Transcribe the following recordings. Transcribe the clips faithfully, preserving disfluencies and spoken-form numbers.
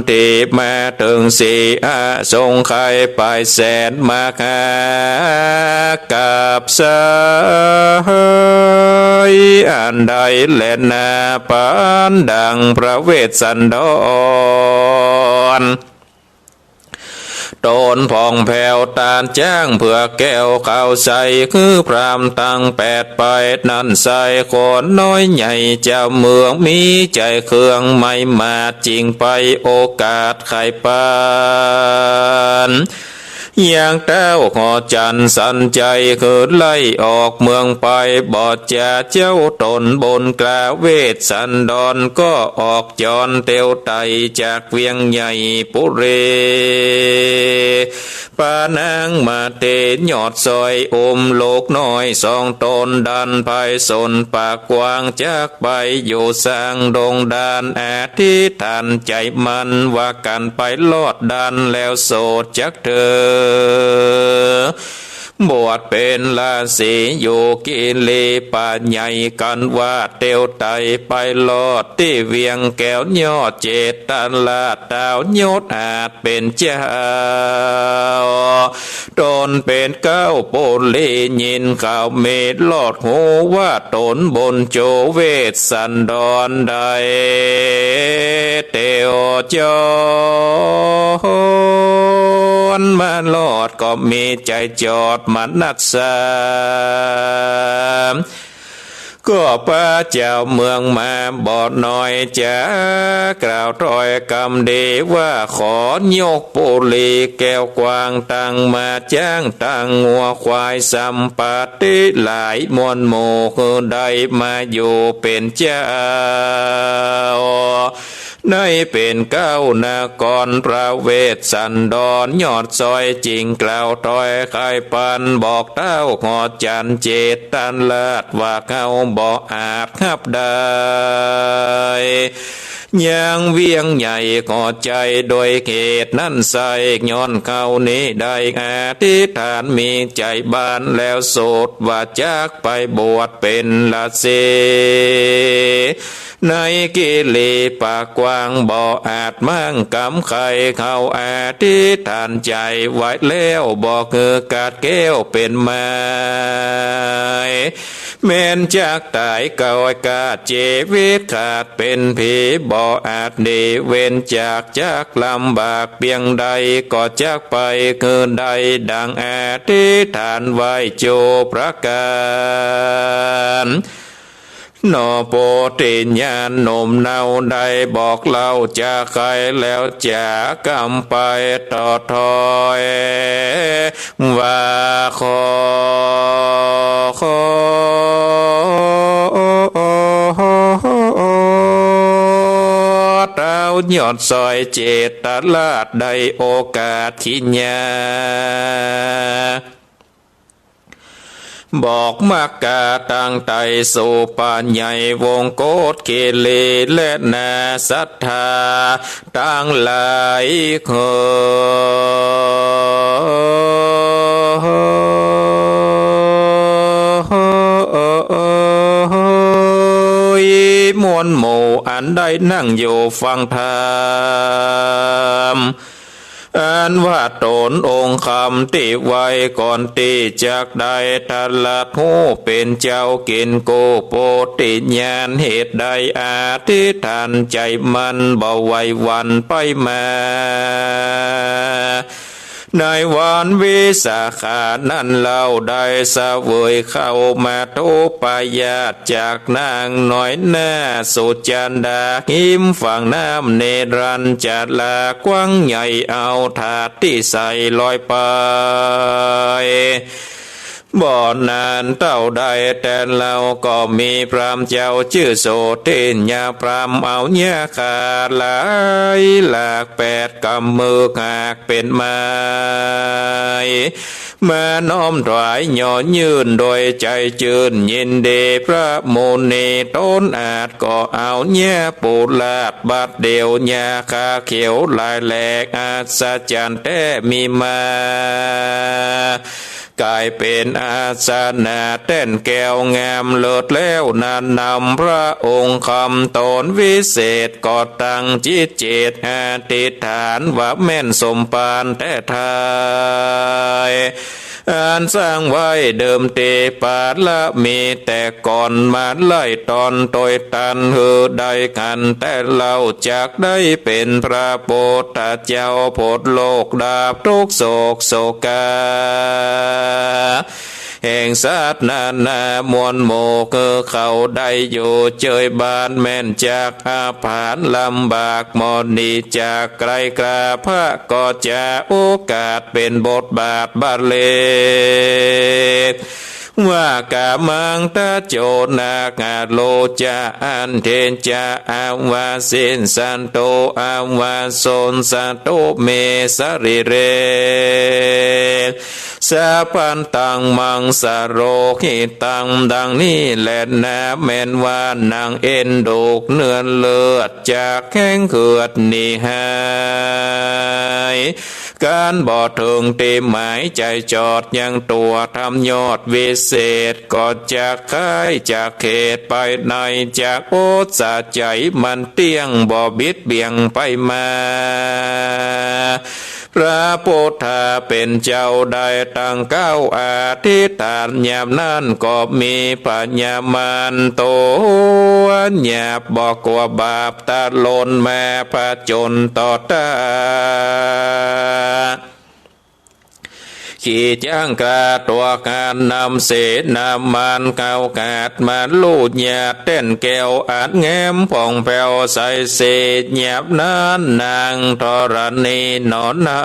ตี้มาเถิงสีหสงไขยไปแสนมหากัปป์ไสย อันใดแลนา ปานดังพระเวสสันดร ต๋นผ่องแผ้วตานจ๊างเผือกแก้วขาวใส คือพราหมณ์ตังแปดไปนั้นไส้ คนน้อยใหญ่เจ้าเมืองมีใจ๋เคือง ไม่มาดจึงไปโอกาสไขปัน ยังเต้าหอจันทร์สันใจ๋ คือไล่ออกเมืองไป บ่จาเจ้าต๋นบนกล้า เวสสันดรก็ออกจ๋อนเตียวไต่จากเวียงใหญ่ปุรี ปานางมาเตยอดซอย อุ้มลูกน้อยสองต๋น ดันไปสนปากกว้าง จักไปอยู่สร้างดงดาน อธิษฐานใจ๋มั่น ว่ากั๋นไปรอดดานแล้วโสดจักเถิด บวชเป๋นราศีอยู่กิริป่าใหญ่ กั๋นว่าเตียวไต่ไปรอดตี้เวียงแก้วยอดเจตราช ต้าวยศอาจเป๋นเจ้า ต๋นเป๋นเก๊าปุรี ยินข่าวมีรอดหู ว่าต๋นบนโจเวสสันดรได้เตียวจ๋อน มารอดก็มีใจ๋จอดมนัสสา ก็ปาเจ้าเมืองมาบ่น้อยจ๋า กล่าวถ้อยกำดีว่า ขอยกปุรีแก้วกว้าง ตังมาจ๊างตังงัวควาย สัมปัตติหลายมวลหมู่ คือได้มาอยู่เป๋นเจ้า ในเป๋นเก๊านคร พระเวสสันดรยอดซอย จึงกล่าวถ้อยไขปัน บอกต้าวหอจันทร์เจตราช ว่าเฮาบ่อาจฮับได้ ยังเวียงใหญ่หอใจ๋ โดยเหตุนั้นไส้ ย้อนเฮานี้ได้อธิษฐานมีใจ๋บาน แล้วโสดว่าจักไปบวชเป๋นราศี ในกิริป่ากว้าง บ่อาจมั่งกำใค่ เฮาอธิษฐานใจ๋ไว้แล้ว บ่หื้อขาดแคล้วเป๋นไม้ แม้นจักต๋ายก็ขาดจีวิต ขาดเป๋นผี บ่อาจหนีเว้นจาก จักลำบากเปียงใด ก็จักไปหื้อได้ ดังอธิษฐานไว้จูประก๋าน หนอ โพธิญาณหนุ่มเนาได้บอกเล่าจาใค่ แล้วจ๋ากำไปต่อถ้อย ว่าขอ ขอ ต้าวยอดซอยเจตราชได้โอกาสขีญา บอกมักกาตั้งไต่สู่ป่าใหญ่วงโคตรคีรี และนาศรัทธาตังหลายเฮอ มวลหมู่อันได้นั่งอยู่ฟังธรรม อันว่าต๋นองค์คำตี้ไว้ก่อนตี้จักได้ตรัสฮู้เป๋นเจ้ากิ๋นกู้โพธิญาณ เหตุใดอธิษฐานใจ๋มั่นบ่ไหวหวั่นไปมา ในวันวิสาขานั้นเฮาได้เสวยข้าวมัทธุปายาตจากนางน้อยนาคสุจันดา ฮิมฝั่งน้ำเนรัญจารา กว้างใหญ่เอาถาดตี้ใส่ลอยไป บ่นานเต้าใดแต่เฮาก็มีพราหมณ์เจ้าจื้อโสทิญญาพราหมณ์ เอาหญ้าคาหลายหลากแปดกำมือหากเป๋นไม้ มาน้อมถวายหย่อยื่นโดยใจ๋จื้นยินดี พระมุนีต๋นอาจก็เอาหญ้าปูราดบัดเดี่ยว หญ้าคาเขียวลายแหลกอัศจรรย์แต๊มีมา ก๋ายเป๋นอาสนะแต้นแก้วงามเลิศแล้วนั้น นำพระองค์คำตนวิเศษ ก็ตั้งจิตเจตอธิษฐานว่าแม่นสมภารแต๊ไท้ อันสร้างไว้เดิมแต่ปารมีแต่ก่อนมาหลายต๋อน โตยตันหื้อได้กั๋นแต่เล่า จักได้เป๋นพระปุทธเจ้า ป๊นโลกดับทุกข์โศกโศกา แห่งสัตว์นานา มวลหมู่คือเขาได้อยู่เจยบ้าน แม่นจักอับปางลำบากหมดนี้ จักใคร่กราบพระก็จะโอกาสเป๋นบทบาทบรรเลง ว่า กามัง ทะโจ นาคา โล จะ อันเท จะ อาวา สินสันตุ อาวา สุนสันตุ เม สะรีเร สะพันตัง มัง สะโรหิตัง ดังนี้แลนา แม่นว่านางเอ็นดูเนื้อเลือด จักแห้งเหือดหนีหาย ก๋านบ่เถิงตี้หมาย ใจ๋จอดยังตั๋วธรรมยอดวิเศษ ก็จักคายจากเขตไปใน จักโอษาใจ๋มันเตี้ยง บ่บิดเบี่ยงไปมา พระปุทธะเป๋นเจ้าได้ตั้งกล่าวอธิษฐาน ยามนั้นก็มีพญามารตั๋วหยาบ บ่กั๋วบาปตะหล่นมาผจญต่อต้าน ขี่จ๊างกล้าตั๋วขานนำเสนามารเข้าขัดมาลู่หยาดแต้นแก้วอันงามผ่องแผ้วใสเส ยามนั้นนางธรณีหนอเนา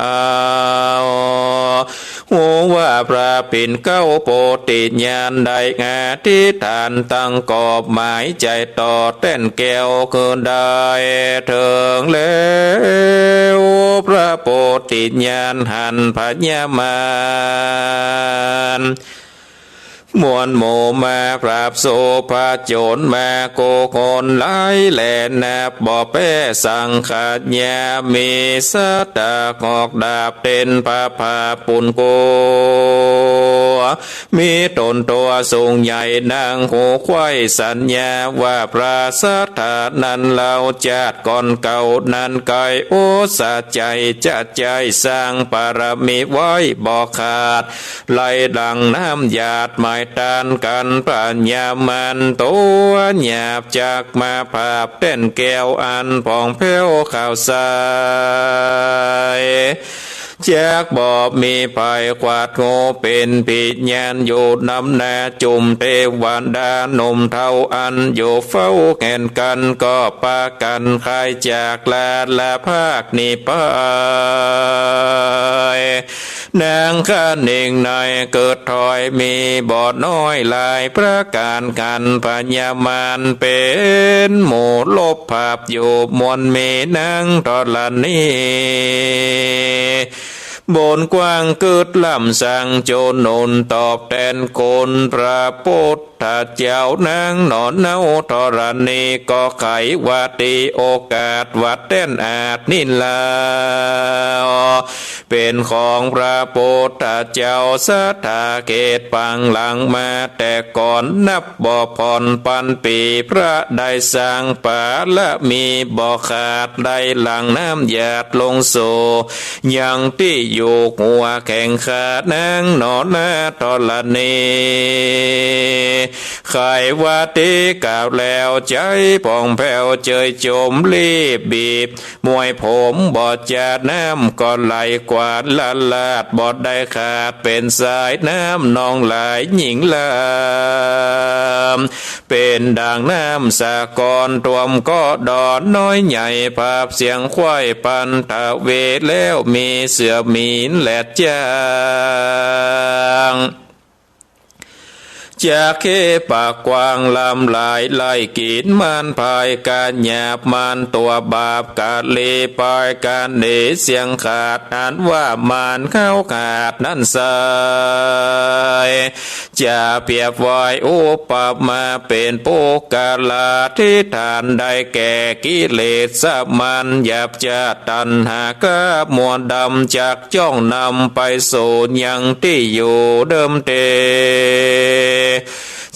ฮู้ว่าพระปิ่นเกล้าโพธิญาณได้อธิษฐานตั้งกอบหมายใจ๋ต่อแต้นแก้วคือได้เถิงแล้ว พระโพธิญาณหันพญามาร มวลหมู่มาปราบสู้ผจญมากู้คนหลายแลนับบ่แป๊สังขยา มีสัตตาหอกดาบเต้นพระผาปุณโก มีต๋นตั๋วสูงใหญ่ดังหูควายสัญญา ว่าพระสัตถานั้นเล่าจาติก่อนเก่านั้นไกล โอษาใจ๋จะใจ๋สร้างปารมีไว้บ่ขาด ไหลหลั่งน้ำหยาดหมายต้านกั๋น พญามารตั๋วหยาบจักมาผาบแต้นแก้วอันผ่องแผ้วขาวใส จักบ่มีภัยขวาดงูเป๋นพิญาณอยู่นำหน้า จุมเตวดาหนุ่มเฒ่าอันอยู่เฝ้าแขนกั๋น ก็ปากั๋นคลายจากลาละภาคหนีไป นางคะเนงในเกิดถอยมีบ่น้อยหลายประก๋าน หันพญามารเป๋นหมู่ลบผาบอยู่ มวลมีนางธรณี บุญกว้างกึ๊ดล้ำสังจุหนุนตอบแตนคุณพระปุทธเจ้า นางหนอเนาธรณีก็ไขว่าตี้โอกาสว่าแต้นอาจนี้ลา เป๋นของพระปุทธเจ้าสัตถาเขตปางหลังมาแต่ก่อนนับบ่ผ่อนปันปี พระได้สร้างปารมีบ่ขาด ได้หลั่งน้ำหยาดลงสู่ยังตี้อยู่หัวแข้งขานางหนอนาธรณี ไขว่าตี้กล่าวแล้วใจ๋ผ่องแผ้วเจยจมรีบบีบ มวยผมบ่จะน้ำก็ไหลกวาดละลาด บ่ได้ขาดเป๋นสายน้ำนองหลายหญิงลำ เป๋นดั่งน้ำสะกอนท่วมก็ดอนน้อยใหญ่ ผาบเสียงควายปันทะเวแล้วมีเสือหมีนแหลดจ้าง จักเขปากว้างล้ำหลาย ไล่กิ๋นมันภาย ก๋าหยาบมันตั๋วบาป ก๋าเลปายก๋าหนีเสี้ยงขาด อันว่ามันเค้าขาดนั้นไส้ จะเปรียบไว้อุปมาเป๋นปุคคลาธิฏฐาน ได้แก่กิเลสมันหยาบจ๊าด ตัณหาคราบมัวดำ จักจ้องนำไปสู่ยังตี้อยู่เดิมเต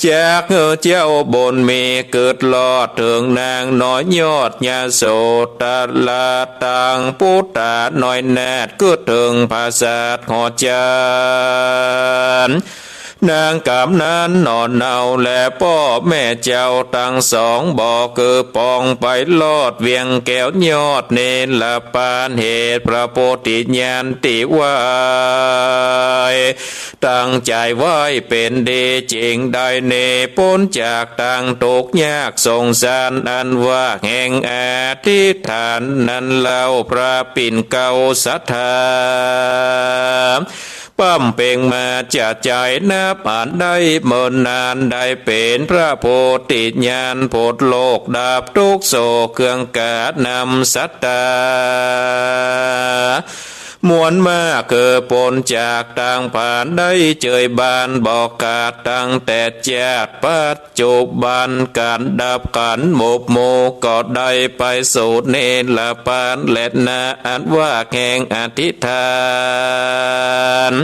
จักหื้อเจ้าบุญมีกึ๊ดรอดเถิงนางน้อยยอดยโสธรา ตังปุตตาน้อยนาถกึ๊ดเถิงผาสาทหอจันทร์ นางก๋ำนั้นหนอเนา และป้อแม่เจ้าตังสอง บ่คือปองไปรอดเวียงแก้วยอดเนรปาน เหตุพระโพธิญาณตี้ไหว้ ตั้งใจ๋ไว้เป๋นดี จึงได้หนีป๊นจากตังตุ๊กข์ยากสงสาร อันว่าแห่งอธิษฐานนั้นเล่า พระปิ่นเกล้าศรัทธา บำเพ็งมาจะใจ๋นับอันได้เมินนาน ได้เป๋นพระโพธิญาณ ผดโลกดับทุกข์โศก เครื่องก๋านำศรัทธา มวลมากคือป๊นจากตังผาน ได้เจยบานบ่ขาดตั้งแต่จ๊าด ปัจจุบันก๋านดับขันธ์หมบหมู่ ก็ได้ไปสู่เนรปานแลนา อันว่าแห่งอธิษฐาน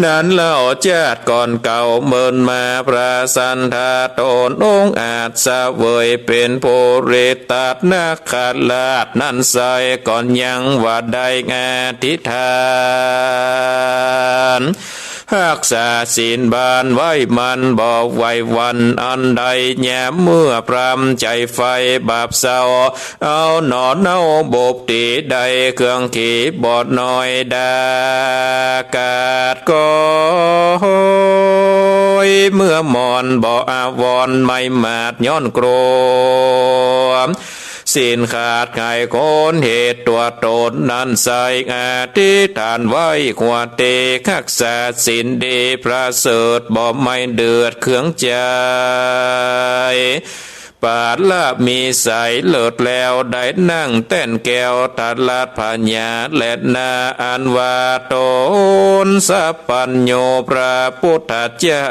นั้นเล่าจ๊าดก่อนเก่าเมินมา พระสันธาโตนองค์อาจเสวยเป๋นปุริตนาคราชนั้นไส้ ก่อนยังว่าได้อธิษฐาน ฮักษาศีลบานไว้มั่นบ่ไหวหวั่นอันใด ยามเมื่อพร่ำใจ๋ไฟบาปเศร้า เอาหนอเนาบกตี้ได้ เครื่องขีบอดน้อยดากาศก้อย เมื่อมอนบ่อาวรณ์ไม่หมาดย้อนกลัว ศีลขาดไขคนเหตุตั๋วตนนั้นไส้ อธิษฐานไว้ขวัตติฮักษาศีลดี ประเสริฐบ่ไม่เดือดเครื่องใจ๋ ปาละมีใสเลิศแล้ว ได้นั่งแต้นแก้วตรัสพญาแลนา อันว่าตนสัพพัญญูพระพุทธเจ้า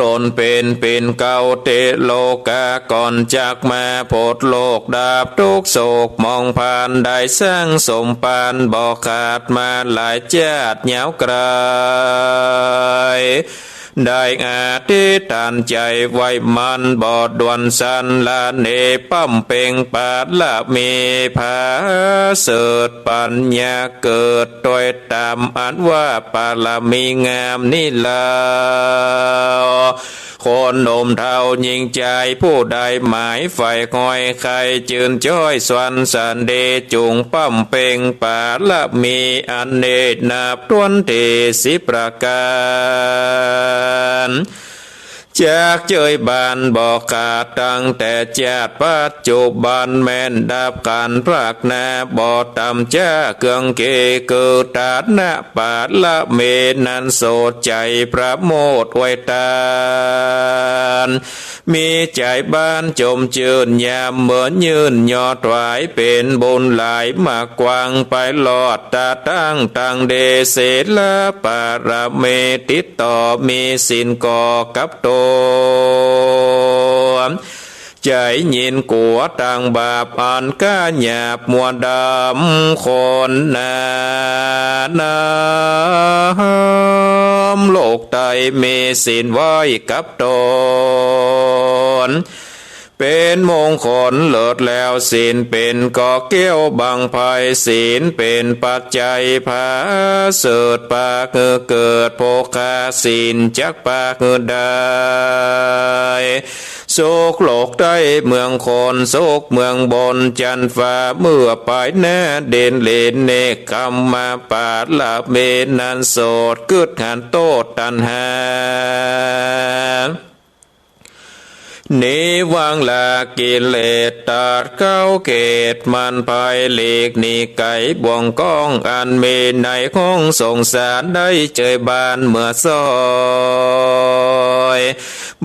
ตนเป๋นปิ่นเกล้าเตโลกา ก่อนจักมาผดโลกดับทุกข์โศกหมองพาน ได้สร้างสมภารบ่ขาดมาหลายจ๊าดยาวไกล ได้อธิษฐานใจ๋ไว้มั่นบ่ด่วนสันละเน บำเพ็งปาละมีผาเสริฐปัญญาเกิด โดยต๋ามอันว่าปาละมีงามนี้แล้ว คนหนุ่มเฒ่าญิงจายผู้ใดหมายใฝ่คอยใค่ จื้นจ้อยสวรรค์สันดี จุ่งบำเพ็งปาละมีอันนี้ นับถ้วนตี้สิบประก๋าน จักเจยบานบ่ขาดตั้งแต่จ๊าด ปัจจุบันแม่นดับขันธ์พรากนา บ่ต่ำจ๊าเครื่องเก คือฐานะปาละมีนั้นโสดใจ๋ประโมทอวยตาน มีใจ๋บานจมจื้นยามเมินยื่น ยอดถวายเป๋นบุญหลาย มากกว้างไปรอดตาตั้งตังดี ศีลปาละมีติดต่อ มีศีลก่อกับตน ใจ๋ยินกั๋วตังบาปอันก๋าหยาบมัวดำ คนหนาน้ำโลกใต้มีศีลไว้กับตน เป๋นมงคลเลิศแล้ว ศีลเป๋นก่อแก้วบั้งไพร ศีลเป๋นปัจจัยผาเสริฐ ปากหื้อเกิดโภคา ศีลจักปากหื้อได้ สุขโลกใต้เมืองคน สุขเมืองบนจั๊นฟ้า เมื่อไปหน้าดินหลีน เนกขัมมะปาละมีนั้นโสด กึ๊ดหันโต้ษตัณหา เ หนีวางละกิเลส ตัดเข้าเขตมันภัย หลีกหนีไก๋บ่วงก๋อง อันมีในห้องสงสาร ได้เจยบานเมื่อซ้อย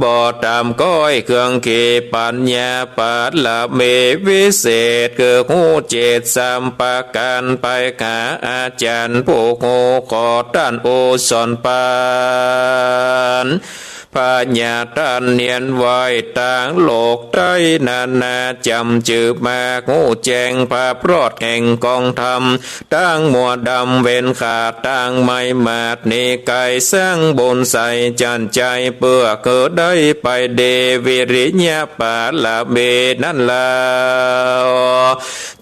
บ่ต๋ามก้อยเครื่องขีปัญญา ปารมีวิเศษ คือฮู้เจตสามประก๋าน ไปหาอาจ๋ารย์ผู้ฮู้ ขอต้านโอสอนปัน พญาต้านเฮียนไว้ตางโลกใต้นานา จ๋ำจื้อมากฮู้แจ้ง ภาพรอดแห่งกองธรรม ตางมัวดำเว้นขาด ตางไม่หมาดหนีไก๋ สร้างบุญใส่จันใจ เปื้อคือได้ไปดี วิริยะปารมีนั้นแล้ว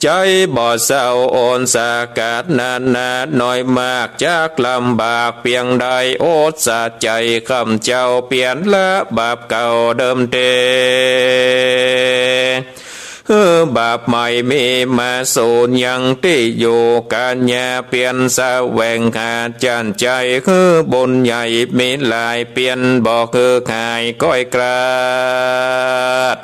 ใจ๋บ่เศร้าโอนสากัดนานา น้อยมากจักลำบากเปียงใด อดสะใจ๋ข้าพเจ้า เปียรละบาปเก่าเดิมเต หื้อบาปใหม่มีมาสูญ ยังตี้อยู่กัญญา เปียรแสวงหาจันใจ หื้อบุญใหญ่มีหลาย เปียรบ่หื้อหายก้อยกราด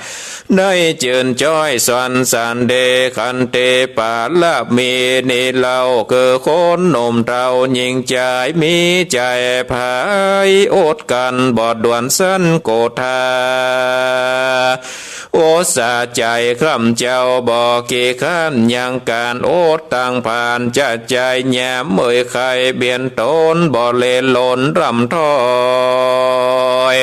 ได้จื้นจ้อยสวรรค์สันเด ขันติปารมีนี้เล่า คือคนหนุ่มเฒ่าหญิงจาย มีใจ๋ผายอดกลั้น บ่ด่วนสันโกธา อดสะใจ๋ข้าพเจ้าบ่ขี้คร้าน ยังก๋านอดตางผ่าน จะใจ๋ยามเมื่อยไข้เบียดตน บ่เล่นหลนร่ำถ้อย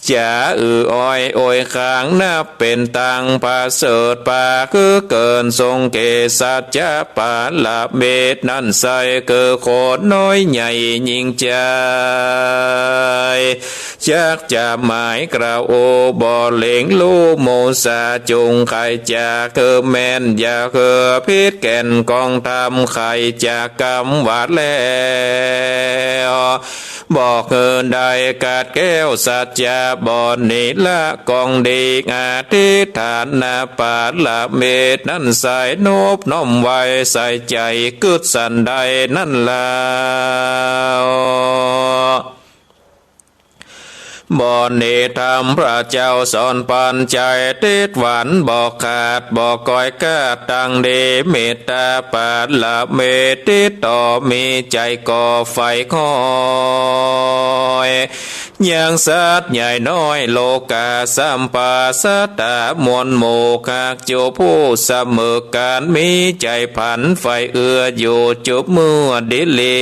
จ๋าอื้ออ้อยโอยคาง นับเป๋นตางผะเสริฐ ปาคือเกิน ทรงเกสัจจะปารมีนั้นใส่ คือคนน้อยใหญ่หญิงจาย จักจะหมายกล่าวโอ บ่เล็งลู่มุสา จุ่งใค่จะคือแม่น อย่าคือผิดแก่นกองธรรม ใค่จะกำว่าแล้ว บ่หื้อได้กัดแก้วสัจจะ บ่หนีละกองดี อธิษฐานปารมีนั้นใส่ นบน้อมไหว้ใส่ใจ๋ กึ๊ดสันใดนั้นแล้ว บ่หนีธรรมพระเจ้าสอนปัน ใจ๋ติดหวันบ่ขาด บ่ก้อยกาด ตั้งดีเมตตาปารมี ติดต่อมีใจ๋ก่อใฝ่คอย ยังสัตว์ใหญ่น้อย โลกาสัพพะสัตตะมวลหมู่ หากจุผู้เสมอก๋าน มีใจ๋ผันใฝ่เอื้ออยู่จุเมื่อดีหลี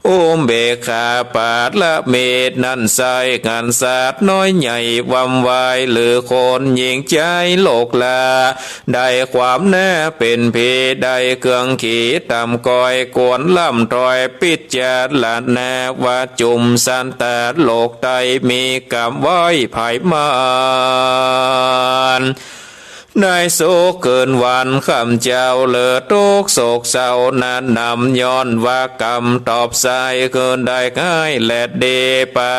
อุเบกขาปารมีนั้นใส่ หันสัตว์น้อยใหญ่วำวาย หรือคนหญิงจายโลกลา ได้ความหน้าเป๋นผี ได้เครื่องขีต่ำก้อย ควรล่ำถ้อยพิจารณา ว่าจุมสัตว์โลกใต้ มีกรรมไว้ไผมัน ได้สุขคืนวัน ข้าพเจ้าเลิดทุกข์โศกเศร้าหนาหนำ ย้อนว่ากรรมตอบใส่ คือได้ฮ้ายและดี ปา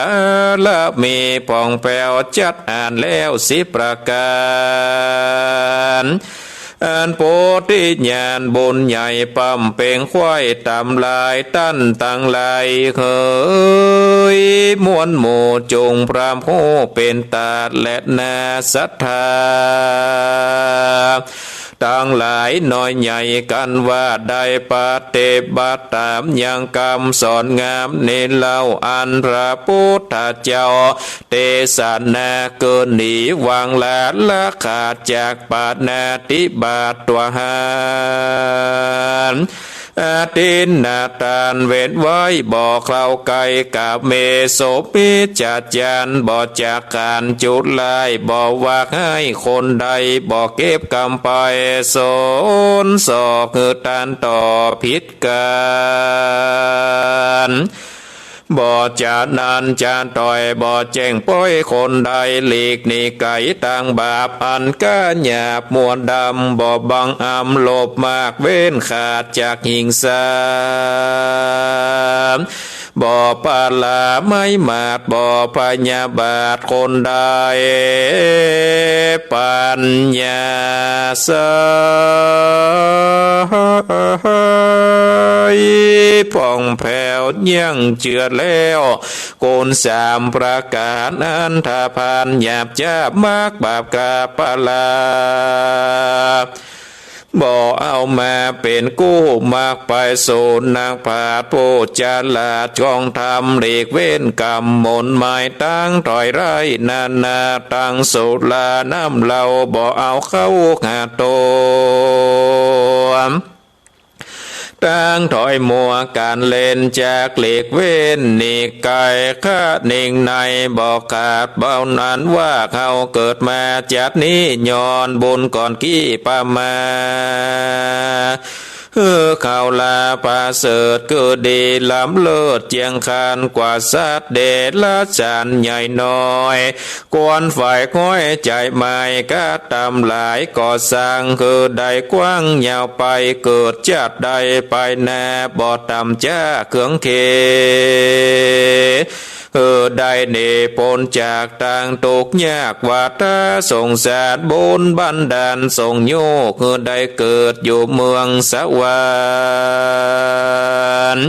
รมีผ่องแผ้ว จัดอ่านแล้วสิบประก๋าน อันโพธิญาณบุญใหญ่ ปำเป๋งไขว้ตำลาย ต้านตังหลายเหย มวลหมู่จุ่งพร่ำฮู้เป๋นตาด และนาศรัทธา ตังหลายน้อยใหญ่กั๋นว่า ได้ปฏิบัติต๋ามยังกำสอนงามนี้เล่า อันพระพุทธเจ้า เตสนา คือหนีวางละ ละขาดจากปาณาติบาตตั๋วหั้น อทินนาทานเว้นไว้ บ่เข้าใก้ ก๋าเมสุมิจฉาจาร บ่จักขานจุร้าย บ่ว่าฮ้ายคนใด บ่เก็บกำไปสนส่อ หื้อต้านต่อผิดกั๋น บ่จะนั้นจะถ้อย บ่แจ้งป้อยคนใด หลีกหนีไก๋ตางบาป อันก้าหยาบมัวดำ บ่บังอำโลภมาก เว้นขาดจากหิงสา สาม บ่ประหม่า ไม่หมด บ่พยาบาทคนใด ปัญญาใส ผ่องแผ้ว ยังเจือแล้ว คุณสามประก๋าน อันธพาลหยาบจ๊าบ มักบาปกาปลา บ่เอามาเป๋นกู้ มักไปสู่นักปราชญ์ ผู้ฉลาด จ้องธรรม หลีกเว้นกรรม มนต์หมาย ตังถอยร้ายนานา ตังสุราน้ำเหล้า บ่เอาเข้าหาตน ตังถอยมัวก๋านเล่น จักหลีกเว้นหนีไก๋ คะนิงใน บ่ขาดเบานั้น ว่าเฮาเกิดมาจัดนี้ ย้อนบุญก่อนกี้ประมาณ หื้อเขาลาประเสริฐ คือดีล้ำเลิศ เจียงคานกว่าสัตว์เดรัจฉานใหญ่น้อย ควรใฝ่ค้อยใจ๋หมาย กระตำหลายก่อสร้าง หื้อได้กว้างยาวไป เกิดจัดได้ไปหน้า บ่ต่ำจ๊าเคืองเข หื้อได้หนีป๊นจากตางตุ๊กข์ยาก วัฏฏะสงสาร บุญบันดาลส่งโยก หื้อได้เกิดอยู่เมืองสวรรค์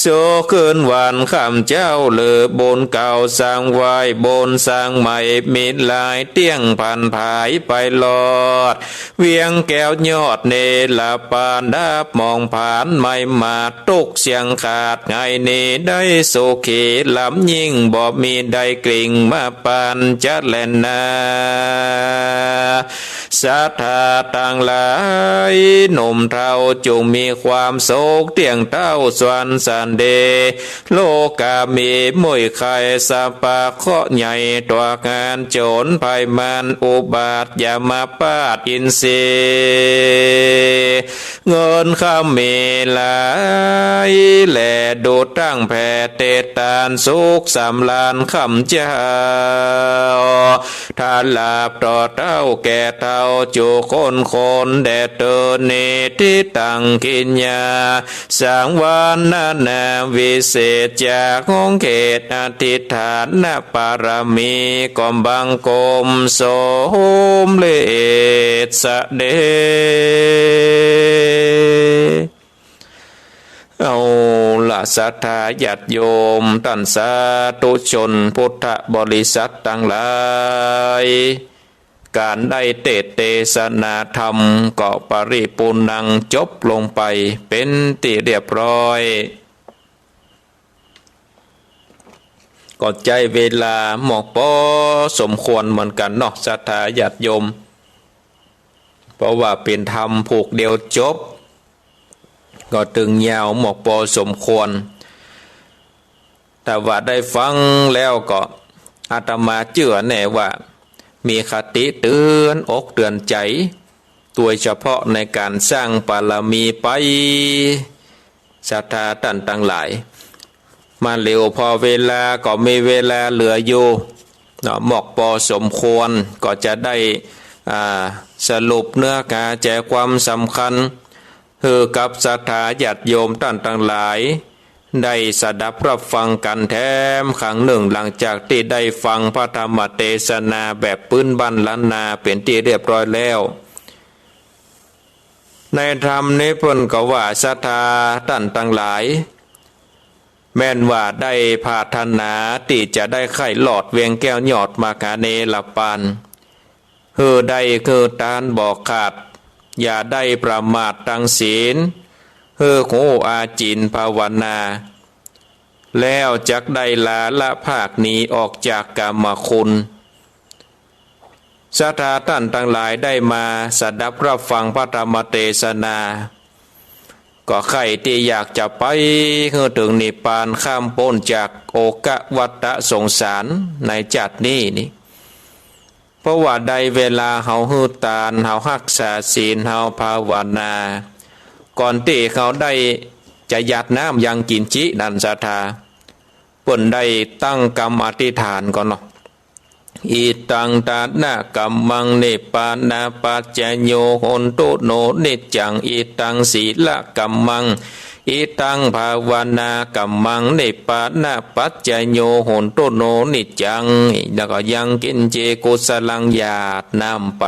สุขคืนวันค่ำเจ๊า ลือบุญเก่าสร้างไว้ บุญสร้างใหม่มีหลาย เตี้ยงผันผายไปรอด เวียงแก้วยอดเนรปาน ดับหมองผานไม่หมาด ตุ๊กข์เสี้ยงขาด ไงนี้ได้สุขีล้ำยิ่ง บ่มีได้กริ่งมาปานจะแลนา ศรัทธาตังหลาย หนุ่มเฒ่าจุ่งมีความสุข เตี้ยงเต๊าสวรรค์สันติ โลกามีมุ้ยไข่สัพพะเคราะห์ใหญ่ ตั๋วงานโจ๋รภัยมารอุบาทยมบาทอินทรีย์ เงินคำมีหลาย แลดูตั้งแผ่เตตานสุขสำราญค่ำเจ๊า ถ้าหลับต่อเต๊าแก่เฒ่าจุคนคน แด่เตินนิติตังกิญญา สังวรนานาวิเศษ จากห้องเขตอธิษฐานปารมี ก้มบังคมสมเร็จเสด็จ เอาละศรัทธาญาติโยมต้านสาธุชนพุทธบริษัทตังหลาย ก๋านได้เตสน์เตสนาธรรมก็ปริปูรณ์ังจบลงไปเป๋นตี้เรียบร้อย ก็ใจ๊เวลาหมอกปอสมควรเหมือนกั๋นเนาะศรัทธาญาติโยม เพราะว่าเป๋นธรรมผูกเดียวจบ ก็ตึงยาวหมอกปอสมควร ถ้าว่าได้ฟังแล้วก็อาตมาเจื้อแน่ว่ามีคติเตื๋อนอกเตื๋อนใจ๋ โดยเฉพาะในก๋านสร้างปารมีไป ศรัทธาต้านตังหลาย มาเหลียวผ่อเวลาก็มีเวลาเหลืออยู่เนาะ หมอกปอสมควร ก็จะได้ อ่า สรุปเนื้อหาใจ๋ความสำคัญ หื้อกับศรัทธาญาติโยมต้านตังหลาย ได้สดับรับฟังกั๋นแถมครั้งนึ่ง หลังจากตี้ได้ฟังพระธรรมเตสนาแบบปื๊นบ้านล้านนาเป๋นตี้เรียบร้อยแล้ว ในธรรมนี้เปิ้นก็ว่าศรัทธาต้านตังหลาย แม่นว่าได้ผาถนาตี้จะได้ใค่ลอดเวียงแก้วยอดมหาเนรปาน หื้อได้หื้อตานบ่ขาด อย่าได้ประมาทตังศีล หื้อฮู้อาจิณภาวนา แล้วจักได้ลาละภาคหนีออกจากกามคุณ ศรัทธาต้านตังหลายได้มาสดับรับฟังพระธรรมเตสนา ก็ใค่ตี้อยากจะไปหื้อเถิงนิพพาน ข้ามป๊นจากโอกวัฏฏะสงสารในจาตินี้นี่ เพราะว่าได้เวลาเฮาหื้อตาน เฮาฮักษาศีล เฮาภาวนา ก่อนตี้เฮาได้จะหยาดน้ำยังกินจินั้นศรัทธา เปิ้นได้ตั้งกำอธิษฐานก่อนเนาะ อิตังทานะกัมมัง นิพพานะปัจจโย โหนตุโน นิจจัง อิตังสีละกัมมัง อิตังภาวนากัมมัง นิพพานะปัจจโย โหนตุโน นิจจัง แล้วก็ยังกิญจิ กุสลัง หยาดน้ำไป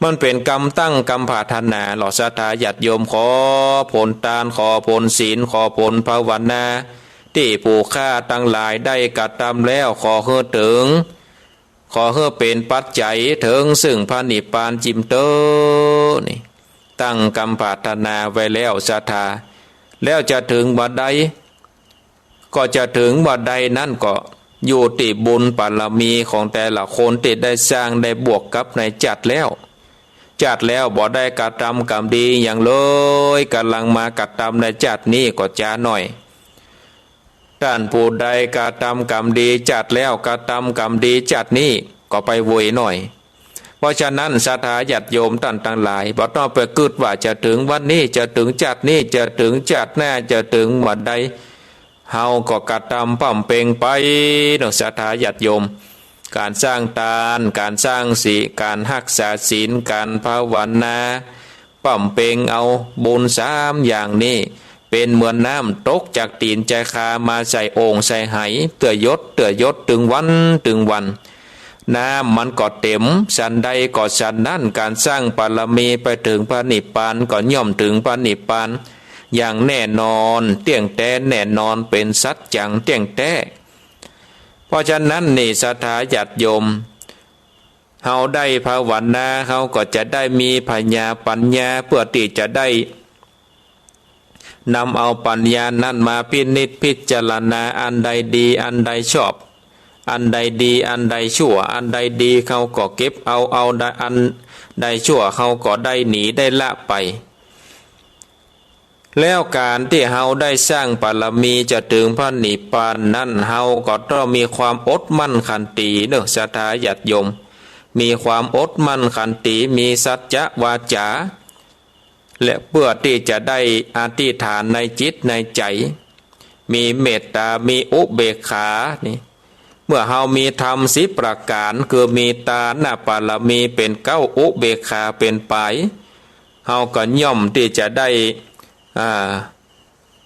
มันเป๋นกำตั้งกำผาถนา เหล่าศรัทธาญาติโยม ขอผลตาน ขอผลศีล ขอผลภาวนา ตี้ผู้ข้าตังหลายได้กระตำแล้ว ขอหื้อเถิง ขอหื้อเป๋นปัจจัยเถิงซึ่งพระนิพพานจิมเต๊อะ นี่ ตั้งกำผาถนาไว้แล้วศรัทธา แล้วจะเถิงบ่าใด ก็จะเถิงบ่าใดนั้นก็อยู่ตี้บุญบารมีของแต่ละคนตี้ได้สร้างได้บวกกับในจาติแล้ว จาติแล้วบ่ได้กระตำกรรมดีหยังเลย ก่ำลังมากระตำในจาตินี้ก็จ๋าหน่อย ต้านผู้ใดกระตำกรรมดีจาติแล้ว กระตำกรรมดีจาตินี้ก็ไปโวยหน่อย เพราะฉะนั้นศรัทธาญาติโยมต้านตังหลาย บ่ต้องไปกึ๊ดว่าจะเถิงวันนี้ จะเถิงจาตินี้ จะเถิงจาติหน้า จะเถิงบ่าใด เฮาก็กระตำบำเพ็งไปเนาะศรัทธาญาติโยม ก๋านสร้างตาน ก๋านสร้างศีล ก๋านฮักษาศีล ก๋านภาวนา บำเพ็งเอาบุญสามอย่างนี้ เป๋นเหมือนน้ำตกจากตี๋นจาคามาใส่โอ่งใส่ไห เตื้อหยดเตื้อหยด ตึงวันตึงวัน น้ำมันก็เต๋ม สันใดก็สันนั้น ก๋านสร้างบารมีไปเถิงพระนิพพานก็ย่อมเถิงพระนิพพาน อย่างแน่นอน เตี้ยงแต๊แน่นอน เป๋นสัจจังเตี้ยงแต๊ เพราะฉะนั้นนี่ศรัทธาญาติโยม เฮาได้ภาวนา เฮาก็จะได้มีผญาปั๋ญญา เพื่อตี้จะได้นำเอาปั๋ญญานั้นมาพินิจพิจารณา อันใดดี อันใดชอบ อันใดดี อันใดชั่ว อันใดดีเฮาก็เก็บเอา เอาใด อันใดชั่วเฮาก็ได้หนีได้ละไป แล้วก๋านตี้เฮาได้สร้างบารมีจะเถิงพระนิพพานนั้น เฮาก็ต้องมีความอดมั่นขันตีเนาะศรัทธาญาติโยม มีความอดมั่นขันตี มีสัจจะวาจา และเพื่อตี้จะได้อธิษฐานในจิตในใจ๋ มีเมตตา มีอุเบกขา นี่ เมื่อเฮามีธรรมสิบประก๋าน คือมีตานบารมีเป๋นเก๊า อุเบกขาเป๋นปาย เฮาก็ย่อมตี้จะได้ อ่า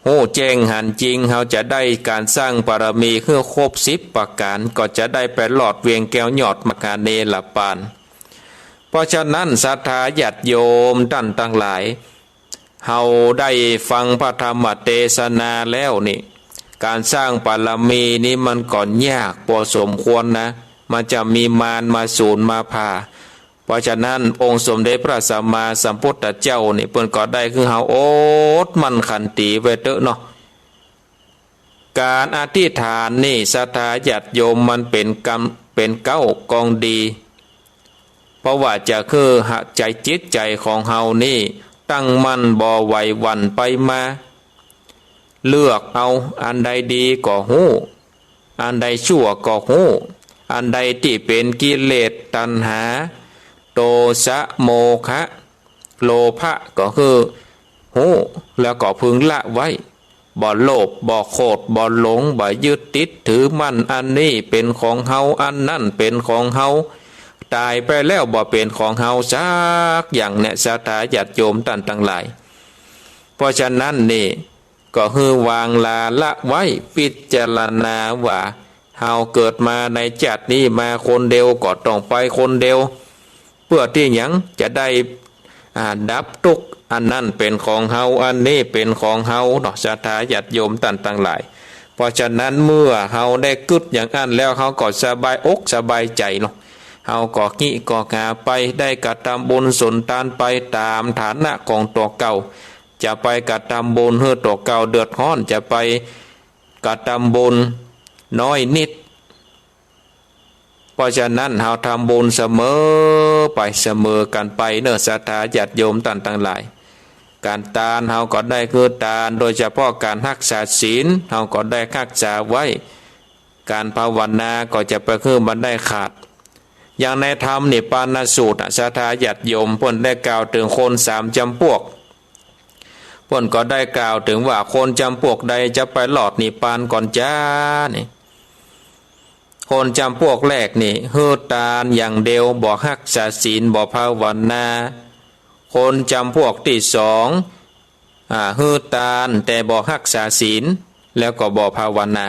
ฮู้แจ้งหันจริง เฮาจะได้ก๋านสร้างบารมีหื้อครบสิบประก๋าน ก็จะได้ไปรอดเวียงแก้วยอดมหาเนรปาน เพราะฉะนั้นศรัทธาญาติโยมต้านตังหลาย เฮาได้ฟังพระธรรมเตสนาแล้วนี่ ก๋านสร้างบารมีนี่มันก็ยากปอสมควรนะ มันจะมีมารมาสูนมาผ่า เพราะฉะนั้นองค์สมเด็จพระสัมมาสัมพุทธเจ้านี่ เปิ้นก็ได้หื้อเฮาอดมั่นขันตีไว้เต๊อะเนาะ ก๋านอธิษฐานนี่ศรัทธาญาติโยมมันเป๋นกรรม เป๋นเก๊ากองดี เพราะว่าจะหื้อใจ๋จิตใจ๋ของเฮานี่ตั้งมั่นบ่ไหวหวั่นไปมา เลือกเอา อันใดดีก็ฮู้ อันใดชั่วก็ฮู้ อันใดตี้เป๋นกิเลสตัณหา โทสะโมหะ โลภะก็คือฮู้ แล้วก็พึงละไว้ บ่โลภ บ่โขด บ่หลง บ่ยึดติดถือมั่น อันนี้เป๋นของเฮา อันนั้นเป๋นของเฮา ต๋ายไปแล้วบ่เป๋นของเฮาสักอย่างเนี่ย ศรัทธาญาติโยมต้านตังหลาย เพราะฉะนั้นนี่ ก็หื้อวางลาละไว้ พิจารณาว่า เฮาเกิดมาในจาตินี้มาคนเดียว ก็ต้องไปคนเดียว เพื่อตี้หยัง จะได้ อ่า ดับตุ๊กข์ อันนั้นเป๋นของเฮา อันนี้เป๋นของเฮาเนาะ ศรัทธาญาติโยมต้านตังหลาย เพราะฉะนั้นเมื่อเฮาได้กึ๊ดอย่างอั้นแล้ว เฮาก็สบายอกสบายใจ๋เนาะ เฮาก็ฮิก็หาไป ได้กระตำบุญสุนตานไปต๋ามฐานะของตั๋วเก่า จะไปกระตำบุญหื้อตั๋วเก่าเดือดฮ้อน จะไปกระตำบุญน้อยนิด เพราะฉะนั้นเฮาทำบุญเสมอไปเสมอกั๋นไปเนาะ ศรัทธาญาติโยมต้านตังหลาย ก๋านตานเฮาก็ได้หื้อตาน โดยเฉพาะก๋านฮักษาศีล เฮาก็ได้ฮักษาไว้ ก๋านภาวนาก็จะไปหื้อมันได้ขาด อย่างในธรรมนิพพานสูตรน่ะ ศรัทธาญาติโยม เปิ้นได้กล่าวเถิงคนสามจ๋ำปวก เปิ้นก็ได้กล่าวเถิงว่าคนจ๋ำปวกใดจะไปรอดนิพพานก่อนจานี่ คนจ๋ำปวกแรกนี่ หื้อตานอย่างเดียว บ่ฮักษาศีล บ่ภาวนา คนจ๋ำปวกตี้สอง อ่า หื้อตานแต่บ่ฮักษาศีล แล้วก็บ่ภาวนา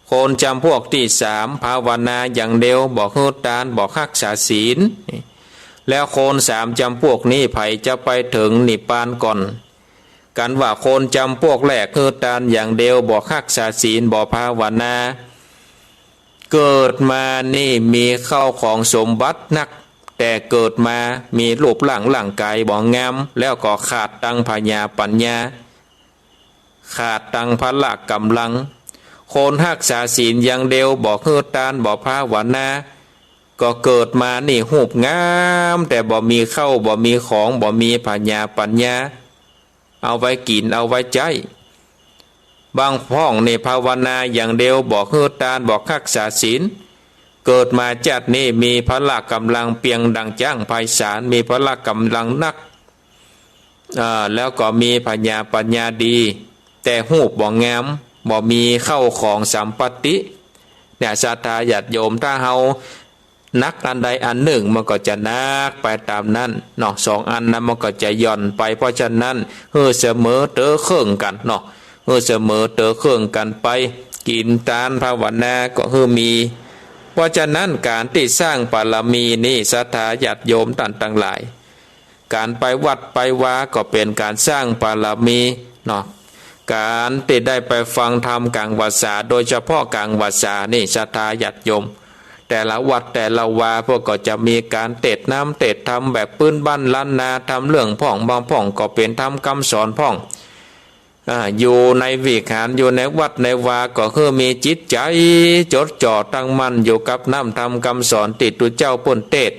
คนจ๋ำพวกตี้สาม ภาวนาอย่างเดียว บ่หื้อตาน บ่ฮักษาศีล แล้วคนสามจ๋ำพวกนี้ใผจะไปเถิงนิพพานก่อน กันว่าคนจ๋ำพวกแรกหื้อตานอย่างเดียว บ่ฮักษาศีล บ่ภาวนา เกิดมานี่มีเข้าของสมบัตินัก แต่เกิดมามีรูปร่างร่างก๋ายบ่งาม แล้วก็ขาดตังผญาปัญญา ขาดตังพละก๋ำลัง คนฮักษาศีลอย่างเดียว บ่หื้อตาน บ่ภาวนา ก็เกิดมานี่ฮูปงาม แต่บ่มีเข้า บ่มีของ บ่มีผญาปัญญา เอาไว้กิ๋น เอาไว้ใจ๊ บางพ่องนี่ภาวนาอย่างเดียว บ่หื้อตาน บ่ฮักษาศีล เกิดมาจาตินี้มีพละก๋ำลังเปียงดังจ๊างไพศาล มีพละก๋ำลังนัก เอ่อ แล้วก็มีผญาปัญญาดี แต่ฮูปบ่งาม บ่มีเข้าของสัมปัตติ เนี่ย ศรัทธาญาติโยม ถ้าเฮา หนักอันใดอันนึ่งมันก็จะหนักไปต๋ามนั้นเนาะ สองอันนั้นมันก็จะหย่อนไป เพราะฉะนั้นหื้อเสมอเต๋อเคิ่งกั๋นเนาะ หื้อเสมอเต๋อเคิ่งกั๋นไป กิ๋นตานภาวนาก็หื้อมี เพราะฉะนั้นก๋านตี้สร้างบารมีนี่ ศรัทธาญาติโยมต้านตังหลาย ก๋านไปวัดไปวาก็เป๋นก๋านสร้างบารมีเนาะ ก๋านตี้ได้ไปฟังธรรมก๋างพรรษา โดยเฉพาะก๋างพรรษานี่ ศรัทธาญาติโยม แต่ละวัดแต่ละวาเปิ้นก็จะมีก๋านเตสน์น้ำเตสน์ธรรมแบบปื๊นบ้านล้านนา ธรรมเรื่องพ่อง บางพ่องก็เป๋นธรรมกำสอนพ่อง อ่า อยู่ในวิหาร อยู่ในวัดในวาก็คือมีจิตใจ๋จดจ่อตั้งมั่นอยู่กับน้ำธรรมกำสอนตี้ตุ๊เจ้าเปิ้นเตสน์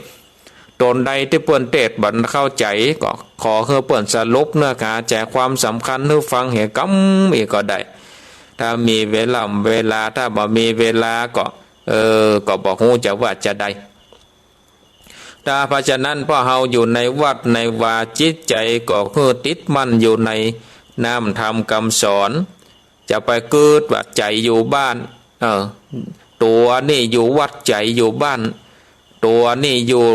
ต๋นใดตี้เปิ้นเตสน์บ่เข้าใจ๋ ก็ขอหื้อเปิ้นสรุปเนื้อหาใจ๋ความสำคัญหื้อฟังเหียกำอีกก็ได้ ถ้ามีเวลา เวลา ถ้าบ่มีเวลาก็ เออ ก็บ่ฮู้จะว่าจาใด ถ้าเพราะฉะนั้นพวกเฮาอยู่ในวัดในวา จิตใจ๋ก็หื้อติดมั่นอยู่ในน้ำธรรมกำสอน จะไปกึ๊ดว่าใจ๋อยู่บ้าน เออ ตั๋วนี่อยู่วัด ใจ๋อยู่บ้าน ตั๋วนี่อยู่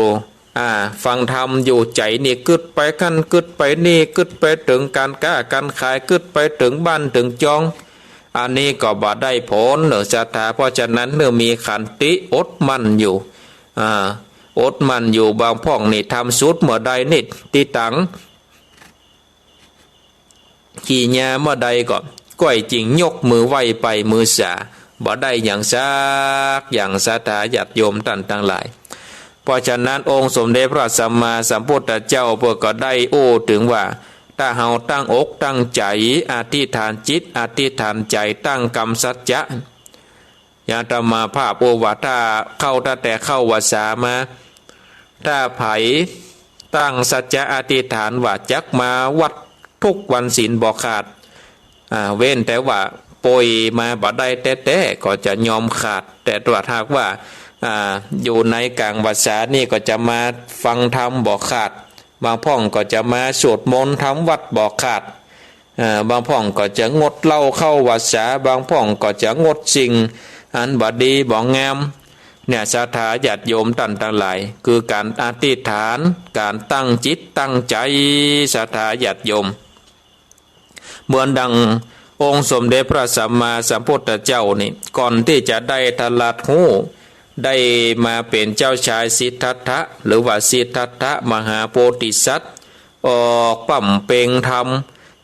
อ่า ฟังธรรมอยู่ ใจ๋นี่กึ๊ดไปกั๋น กึ๊ดไปนี่ กึ๊ดไปเถิงก๋านก๊าก๋านขาย กึ๊ดไปเถิงบ้านเถิงจอง อันนี้ก็บ่ได้ผลเนาะ ศรัทธา เพราะฉะนั้นหื้อมีขันติอดมั่นอยู่ อ่า อดมั่นอยู่ บางพ่องนี่ทำสูตรเมื่อใดนี่ ตี้ตัง ขี้เหย้าเมื่อใดก็ก้อยจิ่งยกมือไหว้ไปมือสา บ่ได้หยังสักอย่าง ศรัทธาญาติโยมต้านตังหลาย เพราะฉะนั้นองค์สมเด็จพระสัมมาสัมพุทธเจ้าเปิ้นก็ได้อู้เถิงว่า ถ้าเฮาตั้งอกตั้งใจ๋ อธิษฐานจิต อธิษฐานใจ๋ ตั้งกำสัจจะ อย่างอาตมาภาพอู้ว่า ถ้าเข้า ตั้งแต่เข้าพรรษามา ถ้าใผตั้งสัจจะอธิษฐานว่าจักมาวัดทุกวันศีลบ่ขาด อ่า เว้นแต่ว่าป่วยมาบ่ได้แต๊ๆ ก็จะยอมขาด แต่ถ้าหากว่า อ่า อยู่ในก๋างพรรษานี่ก็จะมาฟังธรรมบ่ขาด บางพ่องก็จะมาสวดมนต์ทำวัตรบ่ขาด เอ่อ บางพ่องก็จะงดเหล้าเข้าพรรษา บางพ่องก็จะงดสิ่งอันบ่ดีบ่งาม เนี่ย ศรัทธาญาติโยมต้านตังหลาย คือก๋านอธิษฐาน ก๋านตั้งจิตตั้งใจ๋ ศรัทธาญาติโยม เหมือนดังองค์สมเด็จพระสัมมาสัมพุทธเจ้านี่ ก่อนตี้จะได้ตรัสฮู้ ได้มาเป๋นเจ้าชายสิทธัตถะ หรือว่าสิทธัตถะมหาโพธิสัตว์ ออกบำเพ็ญธรรม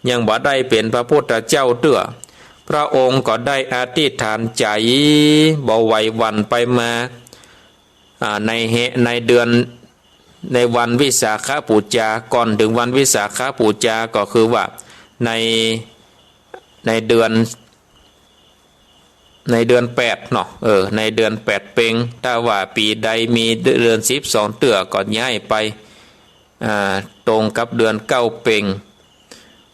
ยังบ่ได้เป๋นพระพุทธเจ้าเตื้อ พระองค์ก็ได้อธิษฐานใจ๋ บ่ไหวหวั่นไปมา อ่า ในเหตุ ในเดือน ในวันวิสาขบูชา ก่อนเถิงวันวิสาขบูชา ก็คือว่าใน ในเดือน ในเดือนแปดเนาะ เออ ในเดือนแปดเพ็ญ ถ้าว่าปี๋ใดมีเดือนสิบสองเตื้อก็ย้ายไป อ่า ตรงกับเดือนเก้าเพ็ญ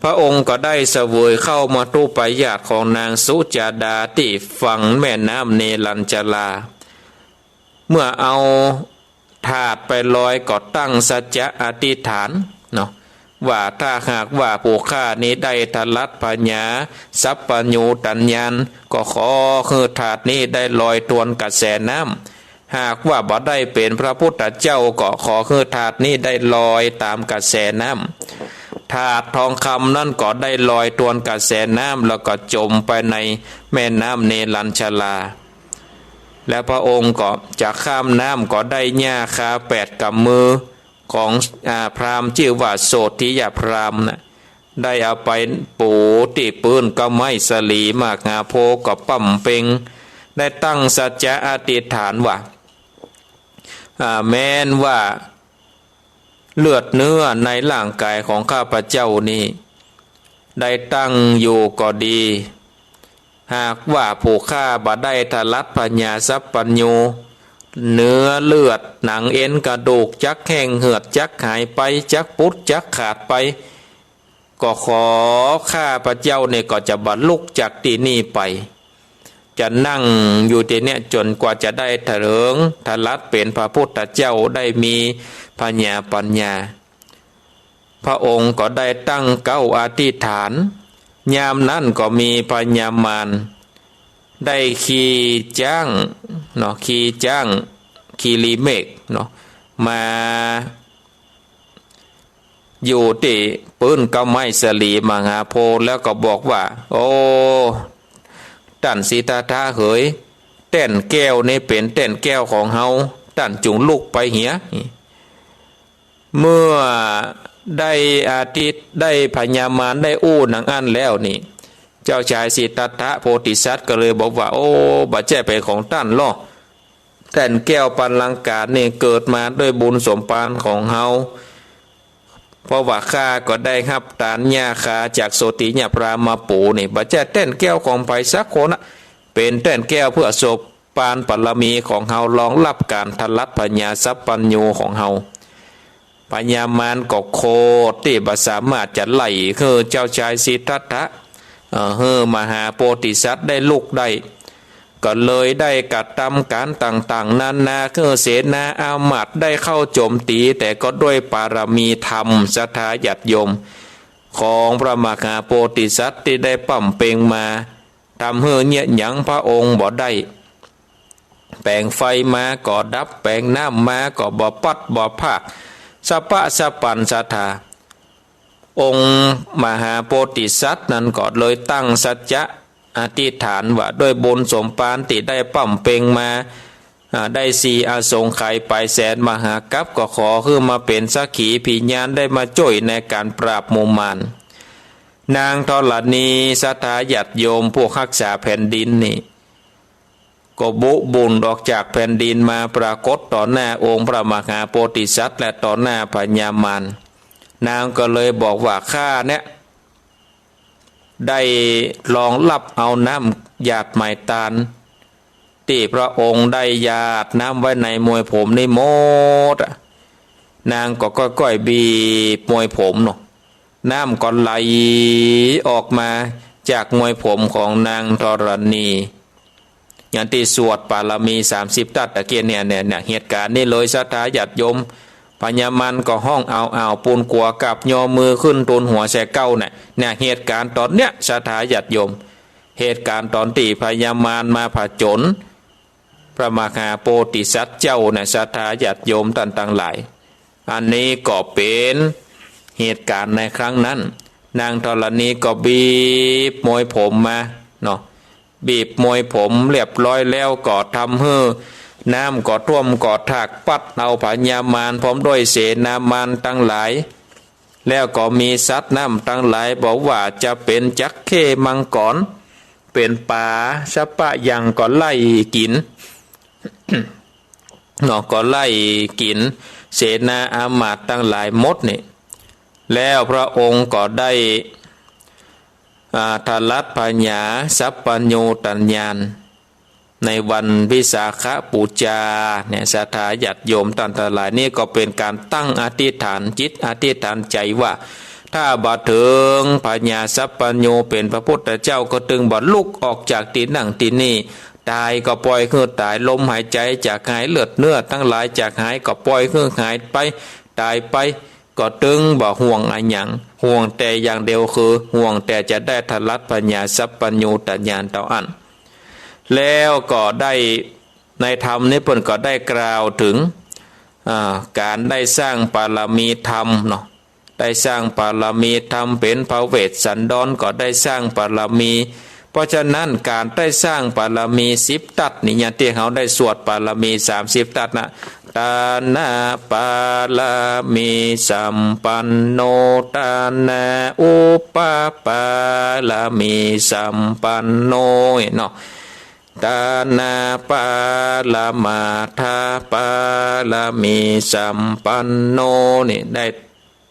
พระองค์ก็ได้เสวยข้าวมัทธุปายาตของนางสุจาดาตี้ฝั่งแม่น้ำเนรัญชรา เมื่อเอาถาดไปลอยก็ตั้งสัจจะอธิษฐานเนาะ ว่าถ้าหากว่าผู้ข้านี้ได้ตรัสผญาสัพพัญญูตญาณ ก็ขอหื้อถาดนี้ได้ลอยตวนกระแสน้ำ หากว่าบ่ได้เป๋นพระพุทธเจ้า ก็ขอหื้อถาดนี้ได้ลอยต๋ามกระแสน้ำ ถาดทองคำนั้นก็ได้ลอยตวนกระแสน้ำ แล้วก็จมไปในแม่น้ำเนรัญชรา แล้วพระองค์ก็จะข้ามน้ำก็ได้หญ้าคาแปดกำมือของ อ่า พราหมณ์จื้อว่าโสติยพราหมณ์นะ ได้เอาไปปูตี้ปื้นเก๊าไม้สาลีมหาโพธิ์ก็บำเพ็ง ได้ตั้งสัจจะอธิษฐานว่า อ่า แม้นว่าเลือดเนื้อในร่างกายของข้าพเจ้านี้ ได้ตั้งอยู่ก็ดี หากว่าผู้ข้าบ่ได้ทรัตถ์ผญาสัพพัญญู เนื้อเลือดหนังเอ็นกระดูกจักแห้งเหือดจักหายไป จักปุดจักขาดไป ก็ขอข้าพเจ้านี่ก็จะบ่ลุกจากตี้นี่ไป จะนั่งอยู่ตี้เนี่ยจ๋นกว่าจะได้เถิงทรัตถ์เป๋นพระพุทธเจ้าได้มีผญาปัญญา พระองค์ก็ได้ตั้งเก๊าอธิษฐาน ยามนั้นก็มีพญามารได้ขี่จ๊างเนาะ ขี่จ๊าง คีรีเมฆเนาะ มา อยู่ตี้ปื้นเก๊าไม้สาลีมหาโพธิ์ แล้วก็บอกว่า โอ้ ต้านสิทธัตถะเหย แต้นแก้วนี้เป๋นแต้นแก้วของเฮา ต้านจุ่งลุกไปเหีย เมื่อได้อธิษ ได้พญามารได้อู้หนังอั้นแล้วนี่ เจ้าจายสิทธัตถะโพธิสัตว์ก็เลยบอกว่า โอ้ บ่ใจ้เป๋นของต้านลอ แต้นแก้วปัลลังก์ก๋านี่เกิดมาด้วยบุญสมภารของเฮา เพราะว่าข้าก็ได้ฮับตานหญ้าคาจากโสติยพราหมณ์มาปูนี่ บ่ใจ้แต้นแก้วของใผสักคนนะ เป๋นแต้นแก้วเปื้อสมภารบารมีของเฮา รองรับก๋านทรัตถ์ผญาสัพพัญญูของเฮา พญามารก็โขดตี้บ่สามารถจะไล่หื้อเจ้าจายสิทธัตถะ เอ่อ หื้อมหาโพธิสัตว์ได้ลุกได้ ก็เลยได้กระตำก๋านต่างๆ นานา หื้อเสนาอามาตย์ได้เข้าโจมตี แต่ก็ด้วยบารมีธรรม ศรัทธาญาติโยม ของพระมหาโพธิสัตว์ตี้ได้บำเพ็งมา ทำหื้อเยียะหยังพระองค์บ่ได้ แป๋งไฟมาก็ดับ แป๋งน้ำมาก็บ่ปัดบ่พราก สะป๊ะสะปันศรัทธา องค์มหาโพธิสัตว์นั้นก็เลยตั้งสัจจะอธิษฐานว่า ด้วยบุญสมภารตี้ได้บำเพ็งมา อ่า ได้สี่อสงไขยปลายแสนมหากัป ก็ขอหื้อมาเป๋นสักขีพยานได้มาจ้วยในก๋านปราบหมู่มาร นางธรณี ศรัทธาญาติโยม ผู้ฮักษาแผ่นดินนี่ ก็บุกบุ่นออกจากแผ่นดินมาปรากฏต่อหน้าองค์พระมหาโพธิสัตว์และต่อหน้าพญามาร นางก็เลยบอกว่า ข้าเนี่ย ได้รองรับเอาน้ำหยาดไหม้ตาน ตี้พระองค์ได้หยาดน้ำไว้ในมวยผมนี่หมดอะ นางก็ก้อยๆ บีบมวยผมเนาะ น้ำก็ไหลออกมาจากมวยผมของนางธรณี อย่างตี้สวดบารมีสามสิบตั๊ดตะเกียะเนี่ย เนี่ย เนี่ย เหตุก๋ารณ์นี้เลย ศรัทธาญาติโยม พญามารก็ฮ้องอ้าวๆ ปูนกั๋วกับยอมือขึ้นตูนหัวใส่เก๊าเนี่ย เนี่ย เหตุก๋ารณ์ต๋อนเนี้ย ศรัทธาญาติโยม เหตุก๋ารณ์ต๋อนตี้พญามารมาผจญพระมหาโพธิสัตว์เจ้าเนี่ย ศรัทธาญาติโยมต้านตังหลาย อันนี้ก็เป๋นเหตุก๋ารณ์ในครั้งนั้น นางธรณีก็บีบมวยผมมาเนาะ บีบมวยผมเรียบร้อยแล้วก็ทำหื้อน้ำก็ท่วมก็ทาก ปัดเอาพญามารพร้อมด้วยเสนามารตังหลาย แล้วก็มีสัตว์น้ำตังหลาย บ่ว่าจะเป๋นจั๊กเข้มังกร เป๋นป๋าสะป๊ะหยังก็ไล่กิ๋น เนาะ ก็ไล่กิ๋นเสนาอามาตย์ตังหลายหมดนี่ แล้วพระองค์ก็ได้ อ่า ทรัตถ์ผญาสัพพัญญูตญาณ ในวันวิสาขบูชาเนี่ย ศรัทธาญาติโยมต้านตังหลาย นี่ก็เป๋นก๋านตั้งอธิษฐานจิต อธิษฐานใจ๋ว่า ถ้าบ่เถิงพญาสัพพัญญูเป๋นพระพุทธเจ้า ก็ตึงบ่ลุกออกจากตี้นั่งตี้นี่ ต๋ายก็ป่อยหื้อต๋าย ลมหายใจ๋จักหาย เลือดเนื้อตังหลายจักหาย ก็ป่อยหื้อหายไป ต๋ายไป ก็ตึงบ่ห่วงอะหยัง ห่วงแต่อย่างเดียวคือ ห่วงแต่จะได้ทรัตถ์ผญาสัพพัญญูตญาณเต้าอั้น แล้วก็ได้ ในธรรมนี้เปิ้นก็ได้กล่าวเถิง อ่า ก๋านได้สร้างบารมีธรรมเนาะ ได้สร้างบารมี ทำเป๋นพระเวสสันดรก็ได้สร้างบารมี เพราะฉะนั้นก๋านได้สร้างบารมีสิบตั๊ดนี่ อย่างตี้เฮาได้สวดบารมีสามสิบตั๊ดนะ ทานปารมีสัมปันโน ทานอุปปารมีสัมปันโน เนาะ ทานปรมาทปารมีสัมปันโน นี่ได้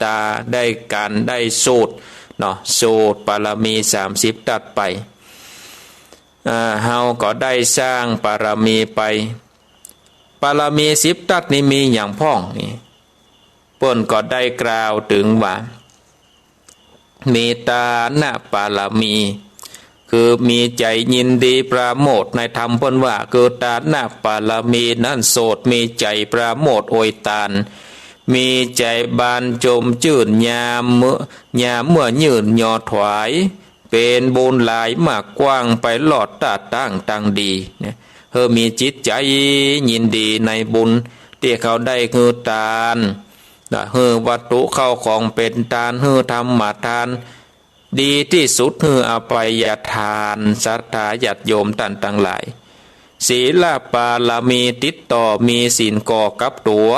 ตาได้ก๋านได้สูตรเนาะ สูตรบารมีสามสิบตั๊ดไป อ่า เฮาก็ได้สร้างบารมีไป บารมีสิบตั๊ดนี้มีหยังพ่องนี่ เปิ้นก็ได้กล่าวเถิงว่า มีทานปารมี คือมีใจ๋ยินดีปราโมทย์ในธรรม เปิ้นว่า คือทานปารมีนั้นโสด มีใจ๋ปราโมทย์โอยตาน มีใจ๋บานจมจื้น ยามเมื่อ ยามเมื่อยื่นยอถวาย เป๋นบุญหลายมากกว้าง ไปลอดต้าตางตังดีเนี่ย หื้อมีจิตใจ๋ยินดีในบุญตี้เขาได้หื้อตาน หื้อวัตถุเข้าของเป๋นตาน หื้อธรรมทาน ดีตี้สุด หื้ออภัยทาน ศรัทธาญาติโยมต้านตังหลาย ศีลปารมีติดต่อ มีศีลก่อกับตั๋ว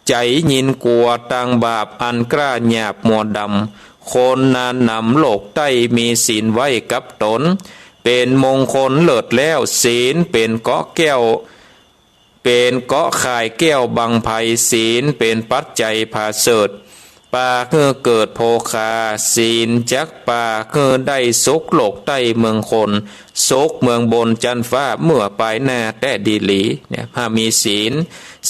ใจ๋ยินกั๋วตางบาปอันกล้าหยาบมัวดำ คนนาหนำโลกใต้มีศีลไว้กับต๋น เป๋นมงคลเลิศแล้ว ศีลเป๋นเกราะแก้ว เป๋นเกราะข่ายแก้วบังภัย ศีลเป๋นปัจจัยผาเสริฐ ปาหื้อเกิดโภคา ศีลจักปาหื้อได้สุขโลกใต้เมืองคน สุขเมืองบนจั๊นฟ้าเมื่อปายหน้าแต๊ดีหลีเนี่ย ถ้ามีศีล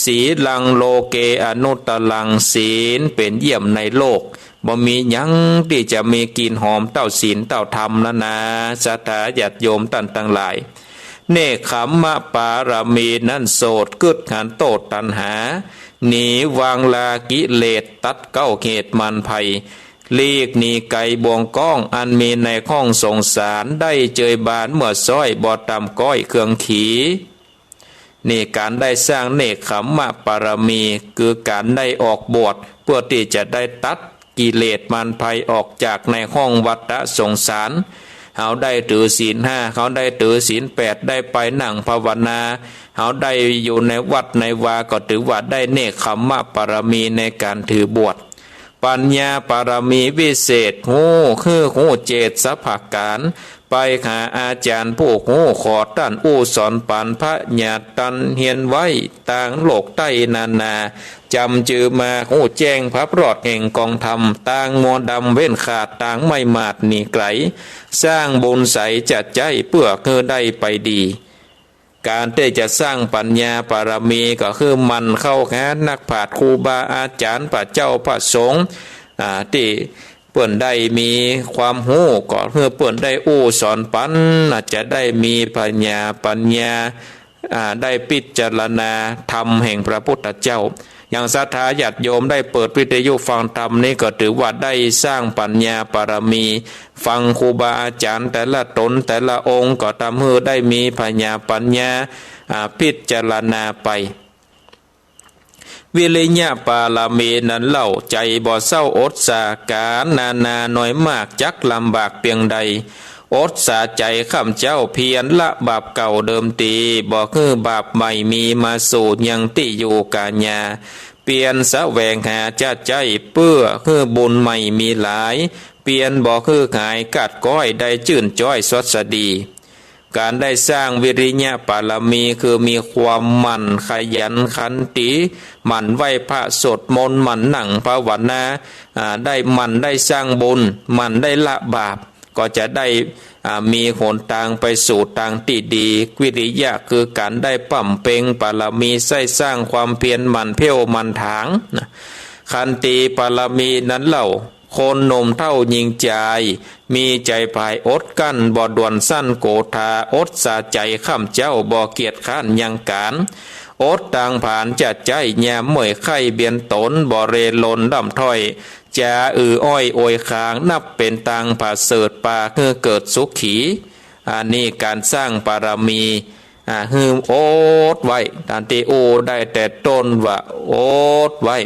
สีลังโลเกอนุตตรัง ศีลเป๋นเยี่ยมในโลก บ่มีหยังตี้จะมีกลิ่นหอมเต้าศีลเต้าธรรมนานา ศรัทธาญาติโยมต้านตังหลาย เนกขัมมปารมีนั้นโสด กึ๊ดหันโต้ษตัณหา หนีวางลากิเลส ตัดเก๊าเหตุมารภัย หลีกหนีไก๋บ่วงก๊อง อันมีในห้องสงสาร ได้เจยบานเมื่อซ้อย บ่ต่ำก้อยเคืองขี นี่ก๋านได้สร้างเนกขัมมปารมี คือก๋านได้ออกบวช เพื่อตี้จะได้ตัดกิเลสมารภัยออกจากในห้องวัฏสงสาร เฮาได้ถือศีลห้า เฮาได้ถือศีลแปด ได้ไปนั่งภาวนา เฮาได้อยู่ในวัดในวา ก็ถือว่าได้เนกขัมมปารมีในก๋านถือบวช ปัญญาปารมีวิเศษ ฮู้ คือฮู้เจตสภาก๋าน ไปหาอาจ๋ารย์ผู้ฮู้ ขอต้านอู้สอนปัน พระญาตรันเฮียนไว้ ตางโลกใต้นานา จ๋ำจือมา ฮู้แจ้งพับรอดแห่งกองธรรม ตางมัวดำเว้นขาด ตางไม้หมาดหนีไก๋ สร้างบุญใสจะใจ๊ เปื้อหื้อได้ไปดี ก๋านตี้จะสร้างปัญญาปารมี ก็คือหมั่นเข้าหานักปราชญ์ครูบาอาจ๋ารย์ พระเจ้าพระสงฆ์ อ่า ตี้เปิ้นได้มีความฮู้ ก็หื้อเปิ้นได้อู้สอนปัน อาจจะได้มีปัญญา ปัญญา อ่า ได้พิจารณาธรรมแห่งพระพุทธเจ้า อย่างศรัทธาญาติโยมได้เปิดวิทยุฟังธรรมนี้ ก็ถือว่าได้สร้างปัญญาปารมี ฟังครูบาอาจ๋ารย์แต่ละต๋นแต่ละองค์ ก็ทำหื้อได้มีปัญญา ปัญญา อ่า พิจารณาไป วิริยะปารมีนั้นเล่า ใจ๋บ่เศร้าอดสา ก๋านนานาน้อยมาก จักลำบากเปียงใด อดสาใจ๋ข้าพเจ้า เพียรละบาปเก่าเดิมตรี บ่หื้อบาปใหม่มีมาสู่ ยังตี้อยู่ก๋านยา เพียรแสวงหาจะใจ๊ เปื้อหื้อบุญใหม่มีหลาย เพียรบ่หื้อหาย กาดก้อยได้จื้นจ้อยสดสดี ก๋านได้สร้างวิริยะปารมี คือมีความหมั่นขยันขันตี หมั่นไหว้พระสวดมนต์ หมั่นนั่งภาวนา อ่า ได้หมั่นได้สร้างบุญ หมั่นได้ละบาป ก็จะได้ อ่า มีหนตางไปสู่ตางตี้ดี วิริยะคือก๋านได้บำเพ็งปารมี ใส่สร้างความเพียรหมั่นเพี้ยวหมั่นถางนะ ขันตีปารมีนั้นเล่า คนหนุ่มเฒ่าญิงจาย มีใจ๋ผายอดกลั้น บ่ด่วนสั้นโกธา อดสาใจ๋ข้าพเจ้า บ่เกียจคร้านยังก๋าน อดตางผานจะใจ๊ ยามเมื่อยไข้เบียนต๋น บ่เรลนด่ำถ้อย จ๋าอืออ้อยโอยคาง นับเป๋นตางผาเสริฐ ปาหื้อเกิดสุขี อันนี้ก๋านสร้างปารมี อ่า หื้ออดไว้ ตันติอู้ได้แต่ต้นว่าอดไว้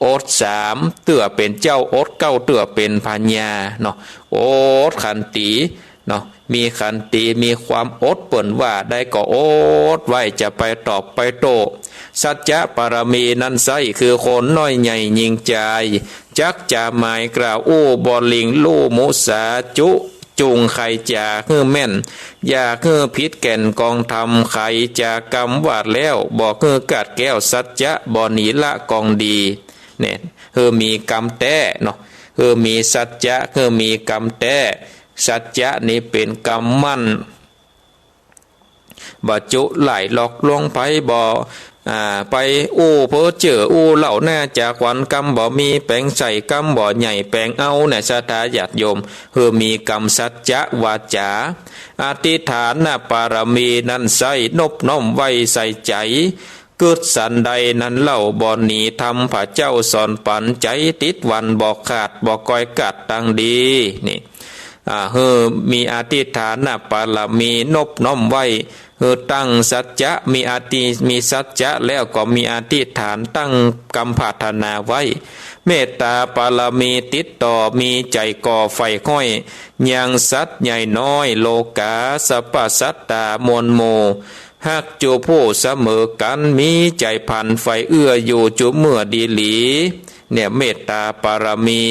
อดสามเตื้อเป๋นเจ้า อดเก้าเตื้อเป๋นพญาเนาะ อดขันติเนาะ มีขันติ มีความอด เปิ้นว่าได้ก็อดไว้ จะไปตอบไปโต้ สัจจะปารมีนั้นไส้ คือคนน้อยใหญ่ยิ่งใจ๋ จักจะหมายกล่าวอู้บ่หลิ่งลู่มุสาจุ จุ่งใค่จ๋าหื้อแม่น อย่าหื้อผิดแก่นกองธรรม ใค่จ๋ากำว่าแล้ว บ่หื้อกัดแก้วสัจจะ บ่หนีละกองดี เนี่ย หื้อมีกำแต๊เนาะ หื้อมีสัจจะ หื้อมีกำแต๊ สัจจะนี้เป๋นกำมั่น บ่จุไหล่หลอกลวงใผ บ่ อ่า ไปอู้เพ้อเจ้ออู้เล่าหน้าจ๋า ขวัญกำบ่มี แป๋งใส่กำบ่ใหญ่ แป๋งเอาเนี่ย ศรัทธาญาติโยม หื้อมีกำสัจจะวาจา อธิฐานปารมีนั้นไส้ นบน้อมไว้ใส่ใจ๋ กึ๊ดสันใดนั้นเล่า บ่หนีธรรมพระเจ้าสอนปั๋น ใจ๋ติดวันบ่ขาด บ่ก้อยกัดตังดี นี่ อ่า หื้อมีอธิฐานปารมี นบน้อมไว้ หื้อตั้งสัจจะ มีอธิ มีสัจจะแล้วก็มีอธิษฐาน ตั้งกำปรารถนาไว้ เมตตาปารมีติดต่อ มีใจ๋ก่อใฝ่ห้อย ยังสัตว์ใหญ่น้อย โลกา สรรพสัตว์ต๋ามวลหมู่ ฮักจู๋ผู้เสมอกั๋น มีใจ๋ผันใฝ่เอื้ออยู่จุเมื่อดีหลี เนี่ย เมตตาปารมี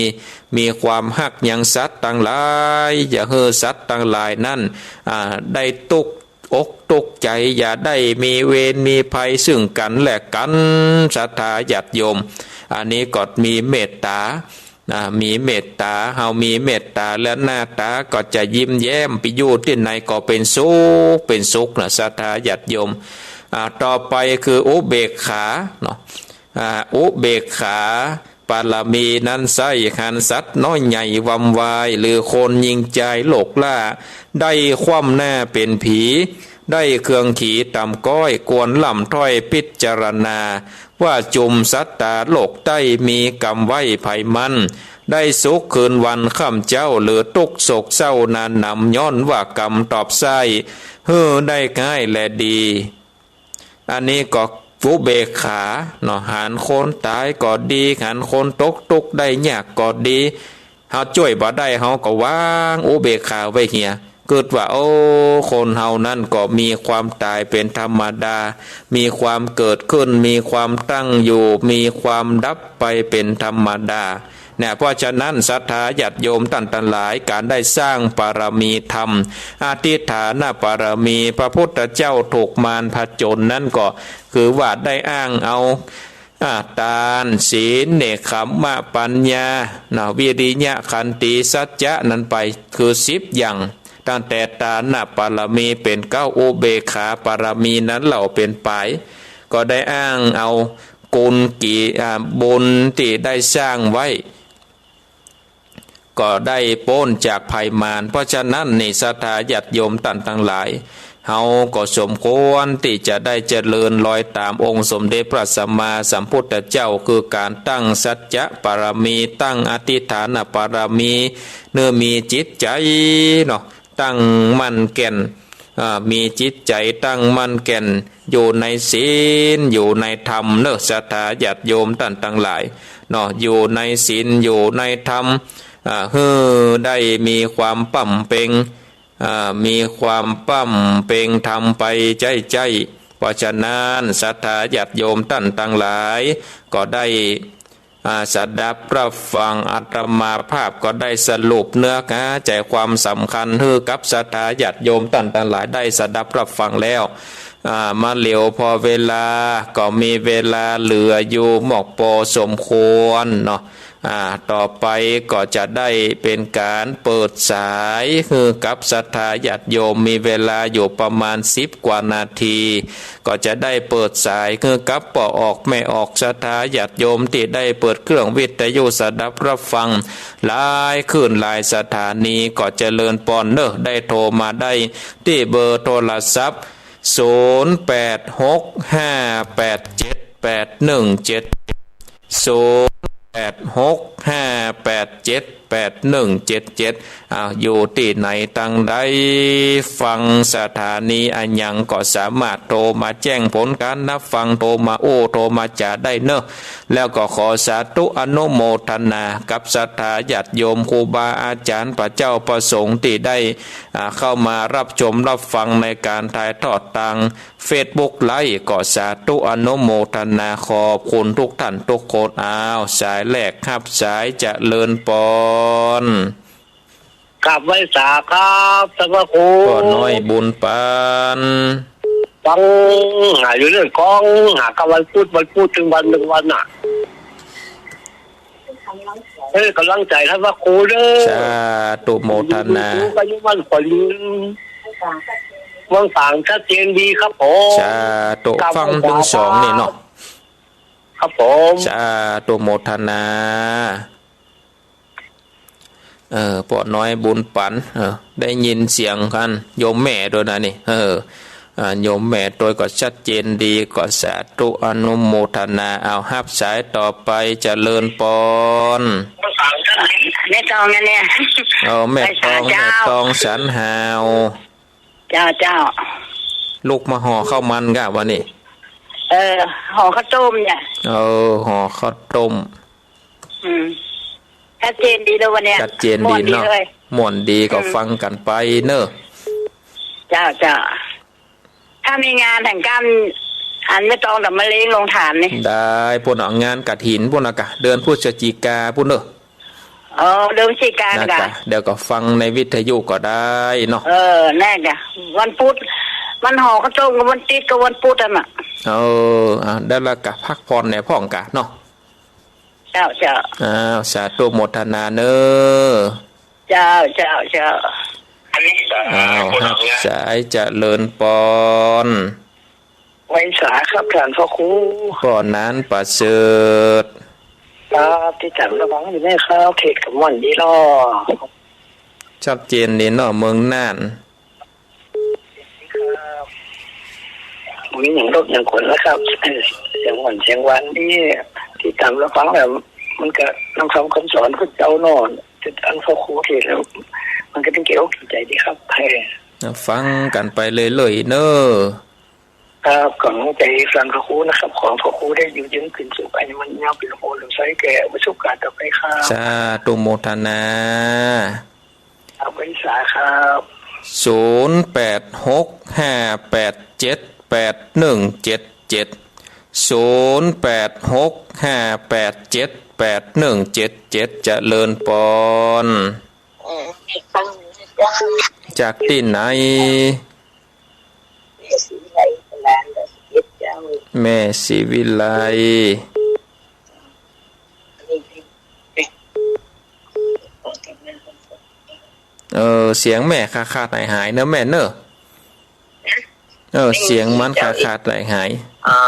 มีความฮักยังสัตว์ตังหลาย อย่าหื้อสัตว์ตังหลายนั้น อ่า ได้ตุ๊กอกตุ๊กใจ๋ อย่าได้มีเวรมีภัยซึ่งกั๋นและกั๋น ศรัทธาญาติโยม อันนี้ก็มีเมตตา นะ มีเมตตา เฮามีเมตตาแล้วหน้าต๋าก็จะยิ้มแย้ม ไปอยู่ตี้ไหนก็เป๋นสุข เป๋นสุขนะ ศรัทธาญาติโยม อ่า ต่อไปคืออุเบกขาเนาะ อ่า อุเบกขาปารมีนั้นไส้ หันสัตว์น้อยใหญ่วำวาย หรือคนยิ่งใจ๋โลกล้า ได้คว่ำหน้าเป๋นผี ได้เครื่องขีต๋ำก้อย ควรล่ำถ้อยพิจารณา ว่าจุมสัตว์ต๋าโลกใต้ มีกำไว้ใผมัน ได้สุขคืนวันค่ำเจ๊า หรือตุ๊กข์โศกเศร้านานหนำ ย้อนว่ากำตอบไส้ หื้อได้ง่ายและดี อันนี้ก็อุเบกขาเนาะ หันคนต๋ายก็ดี หันคนตกตุ๊กข์ได้ยากก็ดี เฮาจ้วยบ่ได้ เฮาก็วางอุเบกขาไว้เหีย กึ๊ดว่า โอ้ คนเฮานั้นก็มีความต๋ายเป๋นธรรมดา มีความเกิดขึ้น มีความตั้งอยู่ มีความดับไปเป๋นธรรมดา เนี่ย เพราะฉะนั้นศรัทธาญาติโยมต้านตังหลาย ก๋านได้สร้างปารมีธรรม อธิฐานปารมี พระพุทธเจ้าถูกมารผจญนั้นก็คือว่าได้อ้างเอา อ่า ตาน ศีล เนกขัมมะ ปัญญา นะ วิริยะ ขันติ สัจจะนั้นไป คือสิบอย่าง ตั้งแต่ตานปารมีเป๋นเก๊า อุเบกขาปารมีนั้นเล่าเป๋นปาย ก็ได้อ้างเอากุณกิ อ่า บุญตี้ได้สร้างไว้ ก็ได้ป๊นจากภัยมาร เพราะฉะนั้นนี่ศรัทธาญาติโยมต้านตังหลาย เฮาก็สมควรตี้จะได้เจริญรอยต๋ามองค์สมเด็จพระสัมมาสัมพุทธเจ้า คือก๋านตั้งสัจจะปารมี ตั้งอธิฐานปารมี เนื้อมีจิตใจ๋เนาะ ตั้งมั่นแก่น อ่า มีจิตใจ๋ตั้งมั่นแก่น อยู่ในศีล อยู่ในธรรมเนาะ ศรัทธาญาติโยมต้านตังหลายเนาะ อยู่ในศีล อยู่ในธรรม อ่า หื้อได้มีความป้ำเป็ง อ่า มีความป้ำเป็งธรรมไปใจ๊ๆ เพราะฉะนั้นศรัทธาญาติโยมต้านตังหลาย ก็ได้ อ่า สดับรับฟัง อาตมาภาพก็ได้สรุปเนื้อหาใจ๋ความสำคัญหื้อกับศรัทธาญาติโยมต้านตังหลายได้สดับรับฟังแล้ว อ่า มาเหลียวผ่อเวลา ก็มีเวลาเหลืออยู่มากปอสมควรเนาะ อ่า ต่อไปก็จะได้เป๋นก๋านเปิดสายหื้อกับศรัทธาญาติโยม มีเวลาอยู่ประมาณสิบกว่านาที ก็จะได้เปิดสายหื้อกับป้อออกแม่ออกศรัทธาญาติโยมตี้ได้เปิดเครื่องวิทยุสดับรับฟังหลายคลื่นหลายสถานี ก็เจริญปอนเนาะ ได้โทรมาได้ตี้เบอร์โทรศัพท์ ศูนย์แปดหกห้าแปดเจ็ดแปดหนึ่งเจ็ดเจ็ด ศูนย์แปดหกห้าแปด เจ็ดแปดหนึ่งเจ็ดเจ็ด อ้าว อยู่ตี้ไหนตังใด ฟังสถานีอะหยังก็สามารถโทรมาแจ้งผลการรับฟัง โทรมาอู้ โทรมาจ๋าได้เนอะ แล้วก็ขอสาธุอนุโมทนากับศรัทธาญาติโยมครูบาอาจ๋ารย์พระเจ้าพระสงฆ์ตี้ได้ อ่า เข้ามารับชมรับฟังในการถ่ายทอดตาง เฟซบุ๊กไลฟ์ ก็สาธุอนุโมทนาขอบคุณทุกท่านทุกคน อ้าว สายแรกฮับสาย เจริญปอน กราบไหว้สาครับ ท่านพระครู ป้อน้อยบุญปัน ฟังหาอยู่เรื่องกอง หากับวันพุธ วันพุธถึงวันหนึ่งวันน่ะ เออ กำลังใจ๋ท่านพระครูเด้อ สาธุโมทนา อยู่ๆ ก็อยู่บ้านขวัญยืน เมืองฝางชัดเจนดีครับผม สาธุ กราบไหว้ ฟังตึงสองนี่เนาะ ครับผม สาธุโมทนา เออ ป้อน้อยบุญปัน เออ ได้ยินเสียงกั๋น โยมแม่ตวยนะนี่ เออ อ่า โยมแม่ตวยก็ชัดเจนดี ก็สาธุอนุโมทนา เอาฮับสายต่อไป เจริญปอน แม่ตองนะเนี่ย เออ แม่ตอง ไหว้สาเจ้า แม่ตองสันหาว เจ้า เจ้า ลุกมาห่อข้าวมันกะวันนี้ เออ ห่อข้าวต้มเนี่ย เออ ห่อข้าวต้ม อืม ชัดเจนดีเลยวันเนี้ย ชัดเจนดีเนาะ ม่วนดีเลย ม่วนดีก็ อืม ฟังกั๋นไปเนอะ เจ้า เจ้า ถ้ามีงานแห่งก้าน อันแม่ตองจะมาเลี้ยงโฮงทานนี่ ได้ ปู้นเนาะ งานกฐินปู้นเนาะกะ เดือนพฤศจิกาปู้นเนอะ อ๋อ เดือนพฤศจิกานะกะ นะกะ เดี๋ยวก็ฟังในวิทยุก็ได้เนาะ เออ แน่กะ วันพุธ มันห่อข้าวต้มกับวันติ๊ดกับวันพุธอะน่ะ เออ อ่ะ ได้ละกะ พักผ่อนแหน่พ่องกะเนาะ เจ้า เจ้า อ้าว สาธุโมทนาเนอะ เจ้า เจ้า เจ้า อ้าว ฮับสาย เจริญปอน ไหว้สาครับท่านพระครู ป้อหนานประเสริฐ ครับ ติดต๋ามรับฟังอยู่เนี่ยครับ เทศน์ก็ม่วนดีเนาะ ชัดเจนดีเนาะ เมืองน่าน ครับ บ่มีหยังรบหยังกวนแล้วครับ เออ เสียงม่วนเสียงหวานดี ติดต๋ามรับฟังแล้ว มันก็นำธรรมคำสอนพุทธเจ้าเนาะ ติดต๋ามพระครูเทศน์แล้ว มันก็เป๋นเกียรติอกเกียรติใจ๋ดีครับ เออ ฟังกั๋นไปเรื่อยๆ เนอะ ครับ ขอบใจ๋ท่านพระครูนะครับ ขอพระครูได้อยู่เย็นเป๋นสุข อายุมั่นยาว เป๋นโฮเป๋นไส้แก่ประสบการณ์ต่อไปครับ สาธุโมทนา ครับ ไหว้สาครับ ศูนย์แปดหกห้าแปดเจ็ดแปดหนึ่งเจ็ดเจ็ด ศูนย์แปดหกห้าแปดเจ็ดแปดหนึ่งเจ็ดเจ็ด เจริญปอน จากตี้ไหน แม่ศรีวิไล แม่ศรีวิไล เออ เสียงแม่ขาดๆ หายๆ เนอะแม่เนอะ เออ เสียงมันขาดๆ หายๆ อ๋อ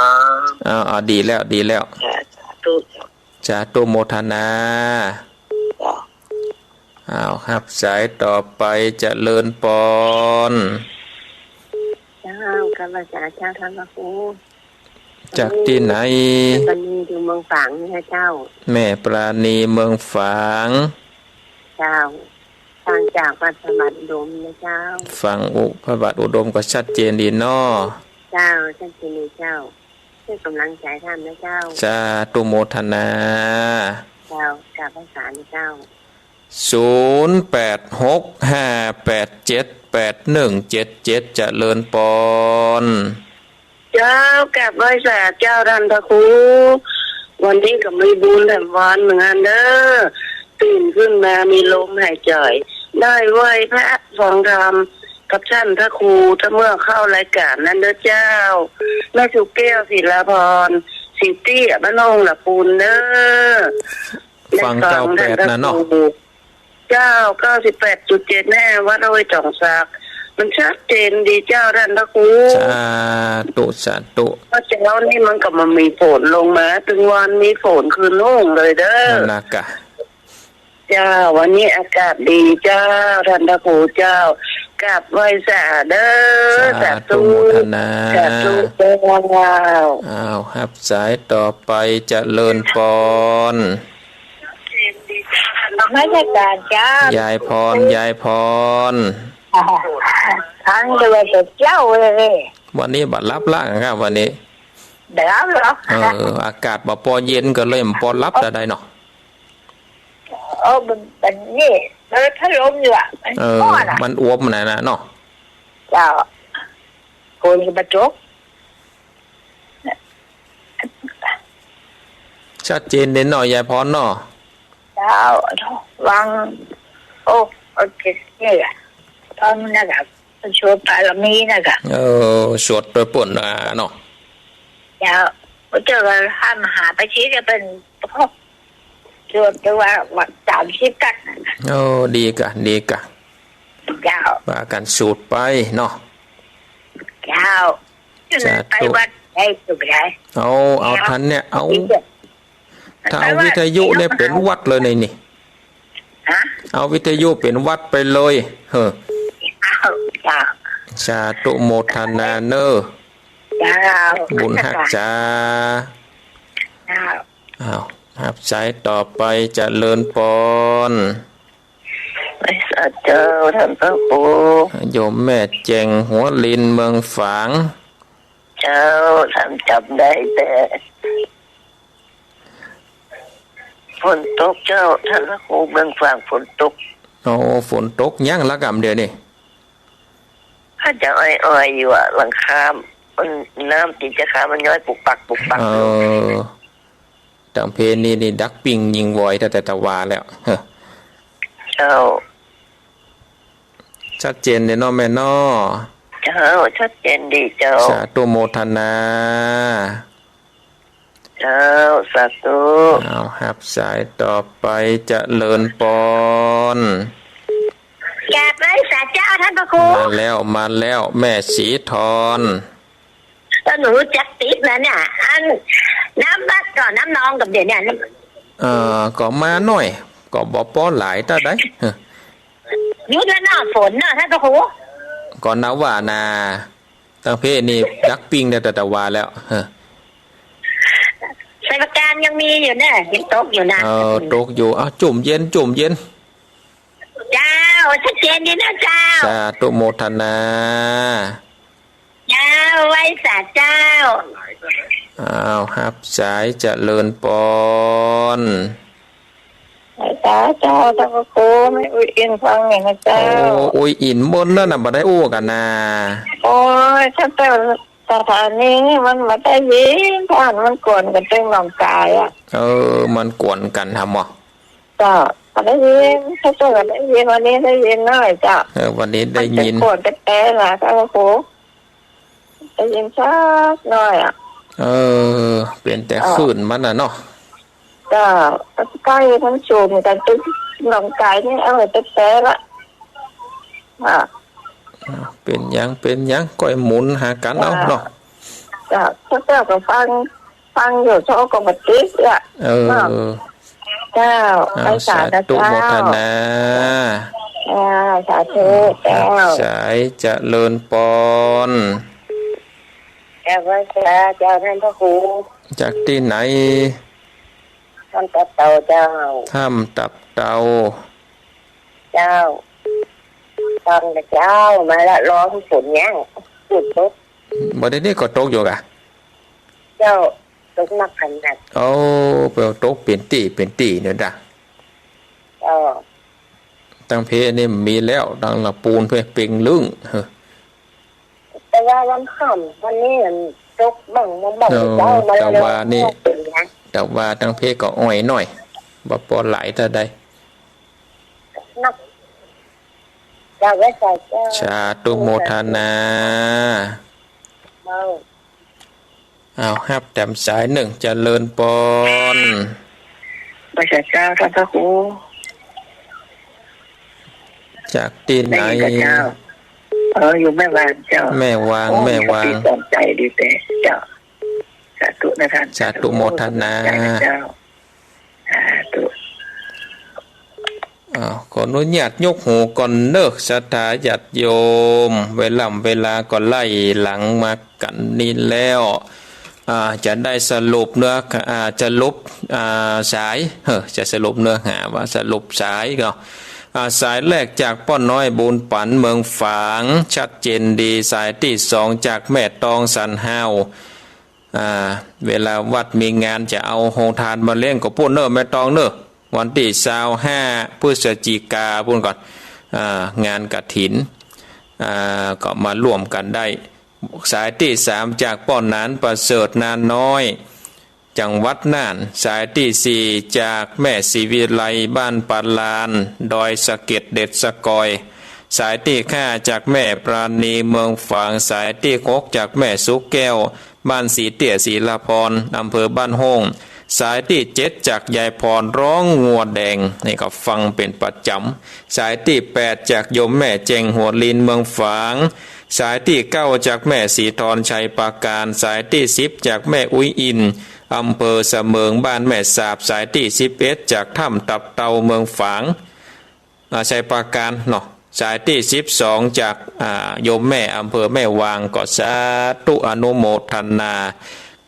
อ๋อ อ๋อ ดีแล้ว ดีแล้ว สาธุ สาธุโมทนา อ้าว ฮับสายต่อไป เจริญปอน เจ้า กราบไหว้สาเจ้าท่านพระครู จากตี้ไหน แม่ปราณีอยู่เมืองฝางนี่นะเจ้า แม่ปราณีเมืองฝาง เจ้า ฟังจากวัดพระบาทอุดมนะเจ้า ฟังอุ พระบาทอุดมก็ชัดเจนดีเนาะ เจ้า ชัดเจนดีเจ้า ให้ก๋ำลังใจ๋ต้านนะเจ้า สาธุโมทนา เจ้า กราบไหว้สานะเจ้า ศูนย์แปดหกห้าแปดเจ็ดแปดหนึ่งเจ็ดเจ็ด เจริญปอน เจ้า กราบไหว้สาเจ้าท่านพระครู วันนี้ก็มีบุญแถมวันเหมือนกันเด้อ ตื่นขึ้นมามีลมหายใจ ได้ไหว้พระฟังธรรมกับท่านพระครู ถ้าเมื่อเข้ารายการนั้นเด้อเจ้า แม่สุแก้ว ศิลาพร ศรีเตี้ย บ้านโฮงละปูนเด้อ ฟัง ได้ฟัง เก้าแปด ท่านพระ นะเนาะ ครู เจ้า เก้าสิบแปดจุดเจ็ด แน่ วัดห้วยจ๋องสัก มันชัดเจนดีเจ้าท่านพระครู สาธุ สาธุ เมื่อเจ๊านี่มันก็มามีฝนลงมา ตึงวันมีฝนคืนนุ่งเลยเด้อ นั่นนะกะ เจ้า วันนี้อากาศดีเจ้า ท่านพระครูเจ้า กราบไหว้สาเด้อ สาธุ สาธุ โมทนา สาธุเจ้า อ้าว ฮับสายต่อไป เจริญปอน นมัสก๋านเจ้า ยายพร ยายพร ฟังอยู่แต่เจ๊าเลย วันนี้บ่หลับละครับ วันนี้ บ่หลับเหรอ เออ อากาศบ่ปอเย็นก็เลยบ่ปอหลับจะได้เนาะ เออ มัน มันนี่ เปิดพัดลมอยู่อะ มัน เออ ฮ้อนอะ มันอบมันน่ะเนาะ เจ้า ฝนก็บ่ตก ชัดเจนเด่นเนาะ ยายพรเนาะ เจ้า ฟัง โอ้ โอเค เนี่ย ฟังนะครับ สวดบารมีนะครับ เออ สวดโตยเปิ้นน่ะเนาะ เจ้า เจ้าก็ห้ามหาไปชี้จะเป็น โอ้ สวดตัวว่าสามสิบกั๊ก โอ้ ดีกะ ดีกะ เจ้า ว่ากั๋นสวดไปเนาะ เจ้า สาธุ ไปวัดได้สุขได้ เอา เอา เจ้า ทันเนี่ย เอา ดีจ้ะ ถ้าเอาวิทยุเนี่ยเป๋นหวัดเลยนี่ ฮะ เอาวิทยุเป๋นหวัดไปเลย เฮ้อ เจ้า เจ้า สาธุโมทนาเน่อ เจ้า บุญฮักจ๋า เจ้า อ้าว ฮับสายต่อไป เจริญปอน ไหว้สาเจ้า ต้านพระครู โยมแม่แจ่ง หัวลิน เมืองฝาง เจ้า ต้านจ๋ำได้แต่ ฝนตกเจ้า ต้านพระครู เมืองฝางฝนตก โอ้ ฝนตกยังละกำเดียวนี่ อาจจะอ่อยๆ อยู่อะ หลังคา มัน น้ำติดหลังคา มันย้อยปุกปักปุกปักอยู่ เออ ตางเพนี่นี่ดักปิ้งยิงวอยแต่แต่ตะวาแล้ว เฮ้อ เจ้า ชัดเจนเลยเนาะแม่เนาะ เจ้า ชัดเจนดีเจ้า สาธุโมทนา เจ้า สาธุ เอา ฮับสายต่อไป เจริญปอน กราบไหว้สาเจ้าต้านพระครู มาแล้ว มาแล้ว แม่ศรีทร ก็หนูจักติดนะเนี่ย อันน้ำวัดก็น้ำนองกับเดี๋ยวเนี่ย เอ่อ ก็มาหน้อย ก็บ่ปอหลายเต้าใด เฮ้อ หยุดแล้วเนาะ ฝนเนาะ ต้านพระครู ก็นาว่านา ตางเพนี่ดักปิ้งได้แต่ตะวาแล้ว เฮ้อ ไชประการยังมีอยู่เนี่ย ยังตกอยู่นะ เออ ตกอยู่ อ้าว จุ่มเย็น จุ่มเย็น เจ้า ชัดเจนดีนะเจ้า สาธุโมทนา เจ้า ไหว้สาเจ้า อ้าว ฮับสาย เจริญปอน ไหว้สาเจ้า ต้านพระครู แม่อุ๊ยอินฟังหน่อยนะเจ้า โอ้ อุ๊ยอินเมินแล้วนะ บ่ได้อู้กั๋นนา โอ้ย ตั้งแต่ สถานีนี่มันบ่ได้ยิน เพราะมันกวนกั๋นเต้งหนองกายอะ เออ มันกวนกั๋นหำบ่ ก็บ่ได้ยิน เขาเจ้าก็ได้ยิน วันนี้ได้ยินหน่อยเจ้า เออ วันนี้ได้ยิน มันจะกวนแต๊ๆ ล่ะ ต้านพระครู ได้ยินสักหน่อยอะ เออ เป๋นแต่ เออ คลื่นมันน่ะเนาะ ก็ใก้มันสูงกั๋น ตึกหนองกายนี่ เอาไว้แต๊ๆ ละ อ่ะ เป๋นหยัง เป๋นหยัง ก้อยหมุนหากั๋นเอาเนาะ ก็ ก็ ก็ฟัง ฟังอยู่ เขาก็บ่ติดอ่ะ เออ เนาะ เจ้า เอา ไปสา สาธุ เจ้า โมทนา อ่า สาธุ เจ้า สายเจริญปอน เจ้า ไหว้สาเจ้า ต้านพระครู จากตี้ไหน ถ้ำตับเต่าเจ้า ถ้ำตับเต่า เจ้า ฟังแต่เจ๊ามาละ รอฝนยัง ฝนตก บ่าเดี่ยวนี้ก็ตกอยู่ก่ะ เจ้า ตกหนักขนาด โอ้ ไปตกเป๋นตี้ เป๋นตี้เนี่ยจ้ะ เจ้า ตางเพนี่มีแล้ว ตางละปูนเพเป่งลึ้ง เฮ้อ แต่ว่าวันค่ำวันนี้มันตกบ้าง บ้าง เออ เจ้า มา แต่ว่านี่ เป๋นไง แต่ว่าตางเพก็อ่อยหน้อย บ่ปอหลายเต้าใด นัก เจ้า ไหว้สาเจ้า สาธุโมทนา เจ้า เอา ฮับแถมสายนึ่ง เจริญปอน ไหว้สาเจ้า ต้านพระครู จากตี้ไหน ได้ยินก่ะเจ้า เออ อยู่แม่วางเจ้า แม่วาง โอ้ แม่วาง มีสติสอนใจดีแต่เจ้า สาธุนะท่าน สาธุโมทนา สาธุเจ้า สาธุ อ้าว ขออนุญาตยกหูก่อนเนอะ ศรัทธาญาติโยม เวล่ำเวลาก็ไล่หลังมากั๋นนี้แล้ว อ่า จะได้สรุปเนื้อ อ่า สรุป อ่า สาย เออ จะสรุปเนื้อหาว่าสรุปสายก็ อ่า สายแรกจากป้อน้อยบุญปั๋นเมืองฝาง ชัดเจนดี สายตี้สองจากแม่ตองสันฮาว อ่า เวลาวัดมีงานจะเอาโฮงตานมาเลี้ยงก็ปู๊นเน่อแม่ตองเน่อ วันตี้ซาวห้าพฤศจิกาปู๊นก่อ อ่า งานกฐิน อ่า ก็มาร่วมกั๋นได้ สายตี้สามจากป้อหนานประเสริฐนาน้อย จังหวัดน่าน สายตี้สี่จากแม่ศรีวิไลบ้านปาลาน ดอยสะเก็ดเด็ดสะกอย สายตี้ห้าจากแม่ปราณีเมืองฝาง สายตี้หกจากแม่สุแก้ว บ้านศรีเตี้ยศรีละพร อำเภอบ้านโฮ่ง สายตี้เจ็ดจากยายพรร้องงัวแดง นี่ก็ฟังเป๋นประจ๋ำ สายตี้แปดจากโยมแม่แจ้งหัวลินเมืองฝาง สายตี้เก้าจากแม่ศรีธรชัยปราการ สายตี้สิบจากแม่อุ๊ยอิน อำเภอสะเมิง บ้านแม่สาบ สายตี้สิบเอ็ดจากถ้ำตับเตาเมืองฝาง อ่า ชัยปราการเนาะ สายตี้สิบสองจาก อ่า โยมแม่อำเภอแม่วาง ก็สาธุอนุโมทนา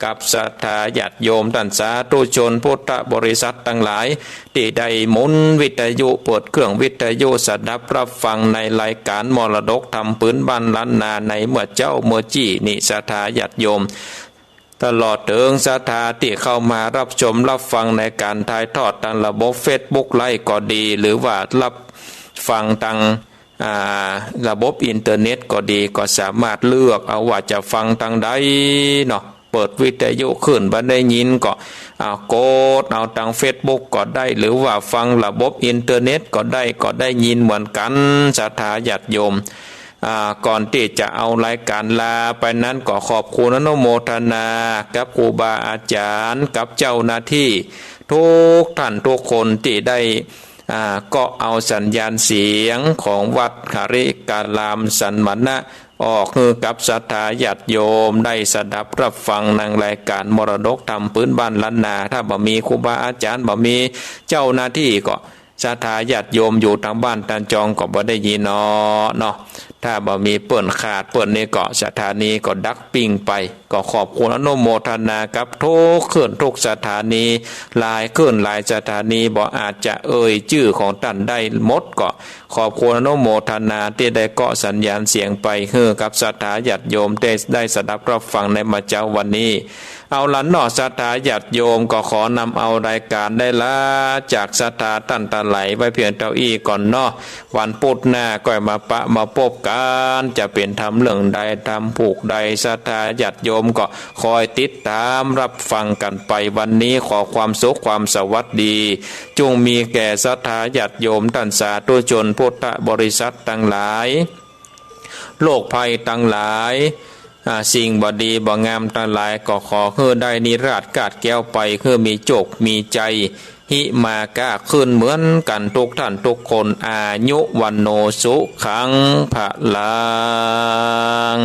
กับศรัทธาญาติโยมต้านสาธุชนพุทธบริษัทตังหลาย ตี้ได้หมุนวิทยุ เปิดเครื่องวิทยุสดับฮับฟังในรายก๋านมรดกธรรมปื๊นบ้านล้านนาในเมื่อเจ๊าเมื่อจี้นี้ ศรัทธาญาติโยม ตลอดเถิงศรัทธาตี้เข้ามาฮับชมฮับฟังในก๋านถ่ายทอดตางระบบเฟซบุ๊กไลฟ์ก็ดี หรือว่าฮับฟังตาง อ่า ระบบอินเทอร์เน็ตก็ดี ก็สามารถเลือกเอาว่าจะฟังตางใดเนาะ เปิดวิทยุขึ้นบ่ได้ยินก็ อ่า กดเอาตางเฟซบุ๊กก็ได้ หรือว่าฟังระบบอินเทอร์เน็ตก็ได้ ก็ได้ยินเหมือนกั๋น ศรัทธาญาติโยม อ่า ก่อนตี้จะเอารายก๋านลาไปนั้นก็ขอบคุณอนุโมทนากับครูบาอาจ๋ารย์ กับเจ้าหน้าตี้ทุกท่านทุกคนตี้ได้ อ่า ก็เอาสัญญาณเสียงของวัดหริการามสันมณะออกหื้อกับศรัทธาญาติโยมได้สดับฮับฟังในรายก๋านมรดกธรรมปื๊นบ้านล้านนา ถ้าบ่มีครูบาอาจ๋ารย์ บ่มีเจ้าหน้าตี้ก็ ศรัทธาญาติโยมอยู่ตางบ้านตางจองก็บ่ได้ยินเนาะ เนาะ ถ้าบ่มีเปิ้นขาดเปิ้นนี่ก็สถานีก็ดับปิ้งไป ก็ขอบคุณอนุโมทนากับทุกคลื่นทุกสถานี หลายคลื่นหลายสถานี บ่อาจจะเอ่ยจื้อของต้านได้หมด ก็ขอบคุณอนุโมทนาตี้ได้เกาะสัญญาณเสียงไปหื้อกับศรัทธาญาติโยมได้ ได้สดับฮับฟังในเมื่อเจ๊าวันนี้ เอาละเนาะ ศรัทธาญาติโยม ก็ขอนำเอารายก๋านได้ลาจากศรัทธาต้านตังหลายไว้เพียงเต้าอี้ก่อนเนาะ วันปุ๊ดหน้าก็มาปะมาปบกั๋น จะเป๋นธรรมเรื่องใดธรรมผูกใด ศรัทธาญาติโยมก็คอยติดต๋ามฮับฟังกั๋นไป วันนี้ขอความสุขความสวัสดี จุ่งมีแก่ศรัทธาญาติโยมต้านสาธุชนพุทธบริษัทตังหลาย โรคภัยตังหลาย อ่า สิ่งบ่ดีบ่งามตังหลาย ก็ขอหื้อได้นิราศคาดแคล้วไป หื้อมีโจคมีชัย หิมาก้าขึ้นเหมือนกั๋นทุกท่านทุกคน อายุ วัณโณ สุขัง พลัง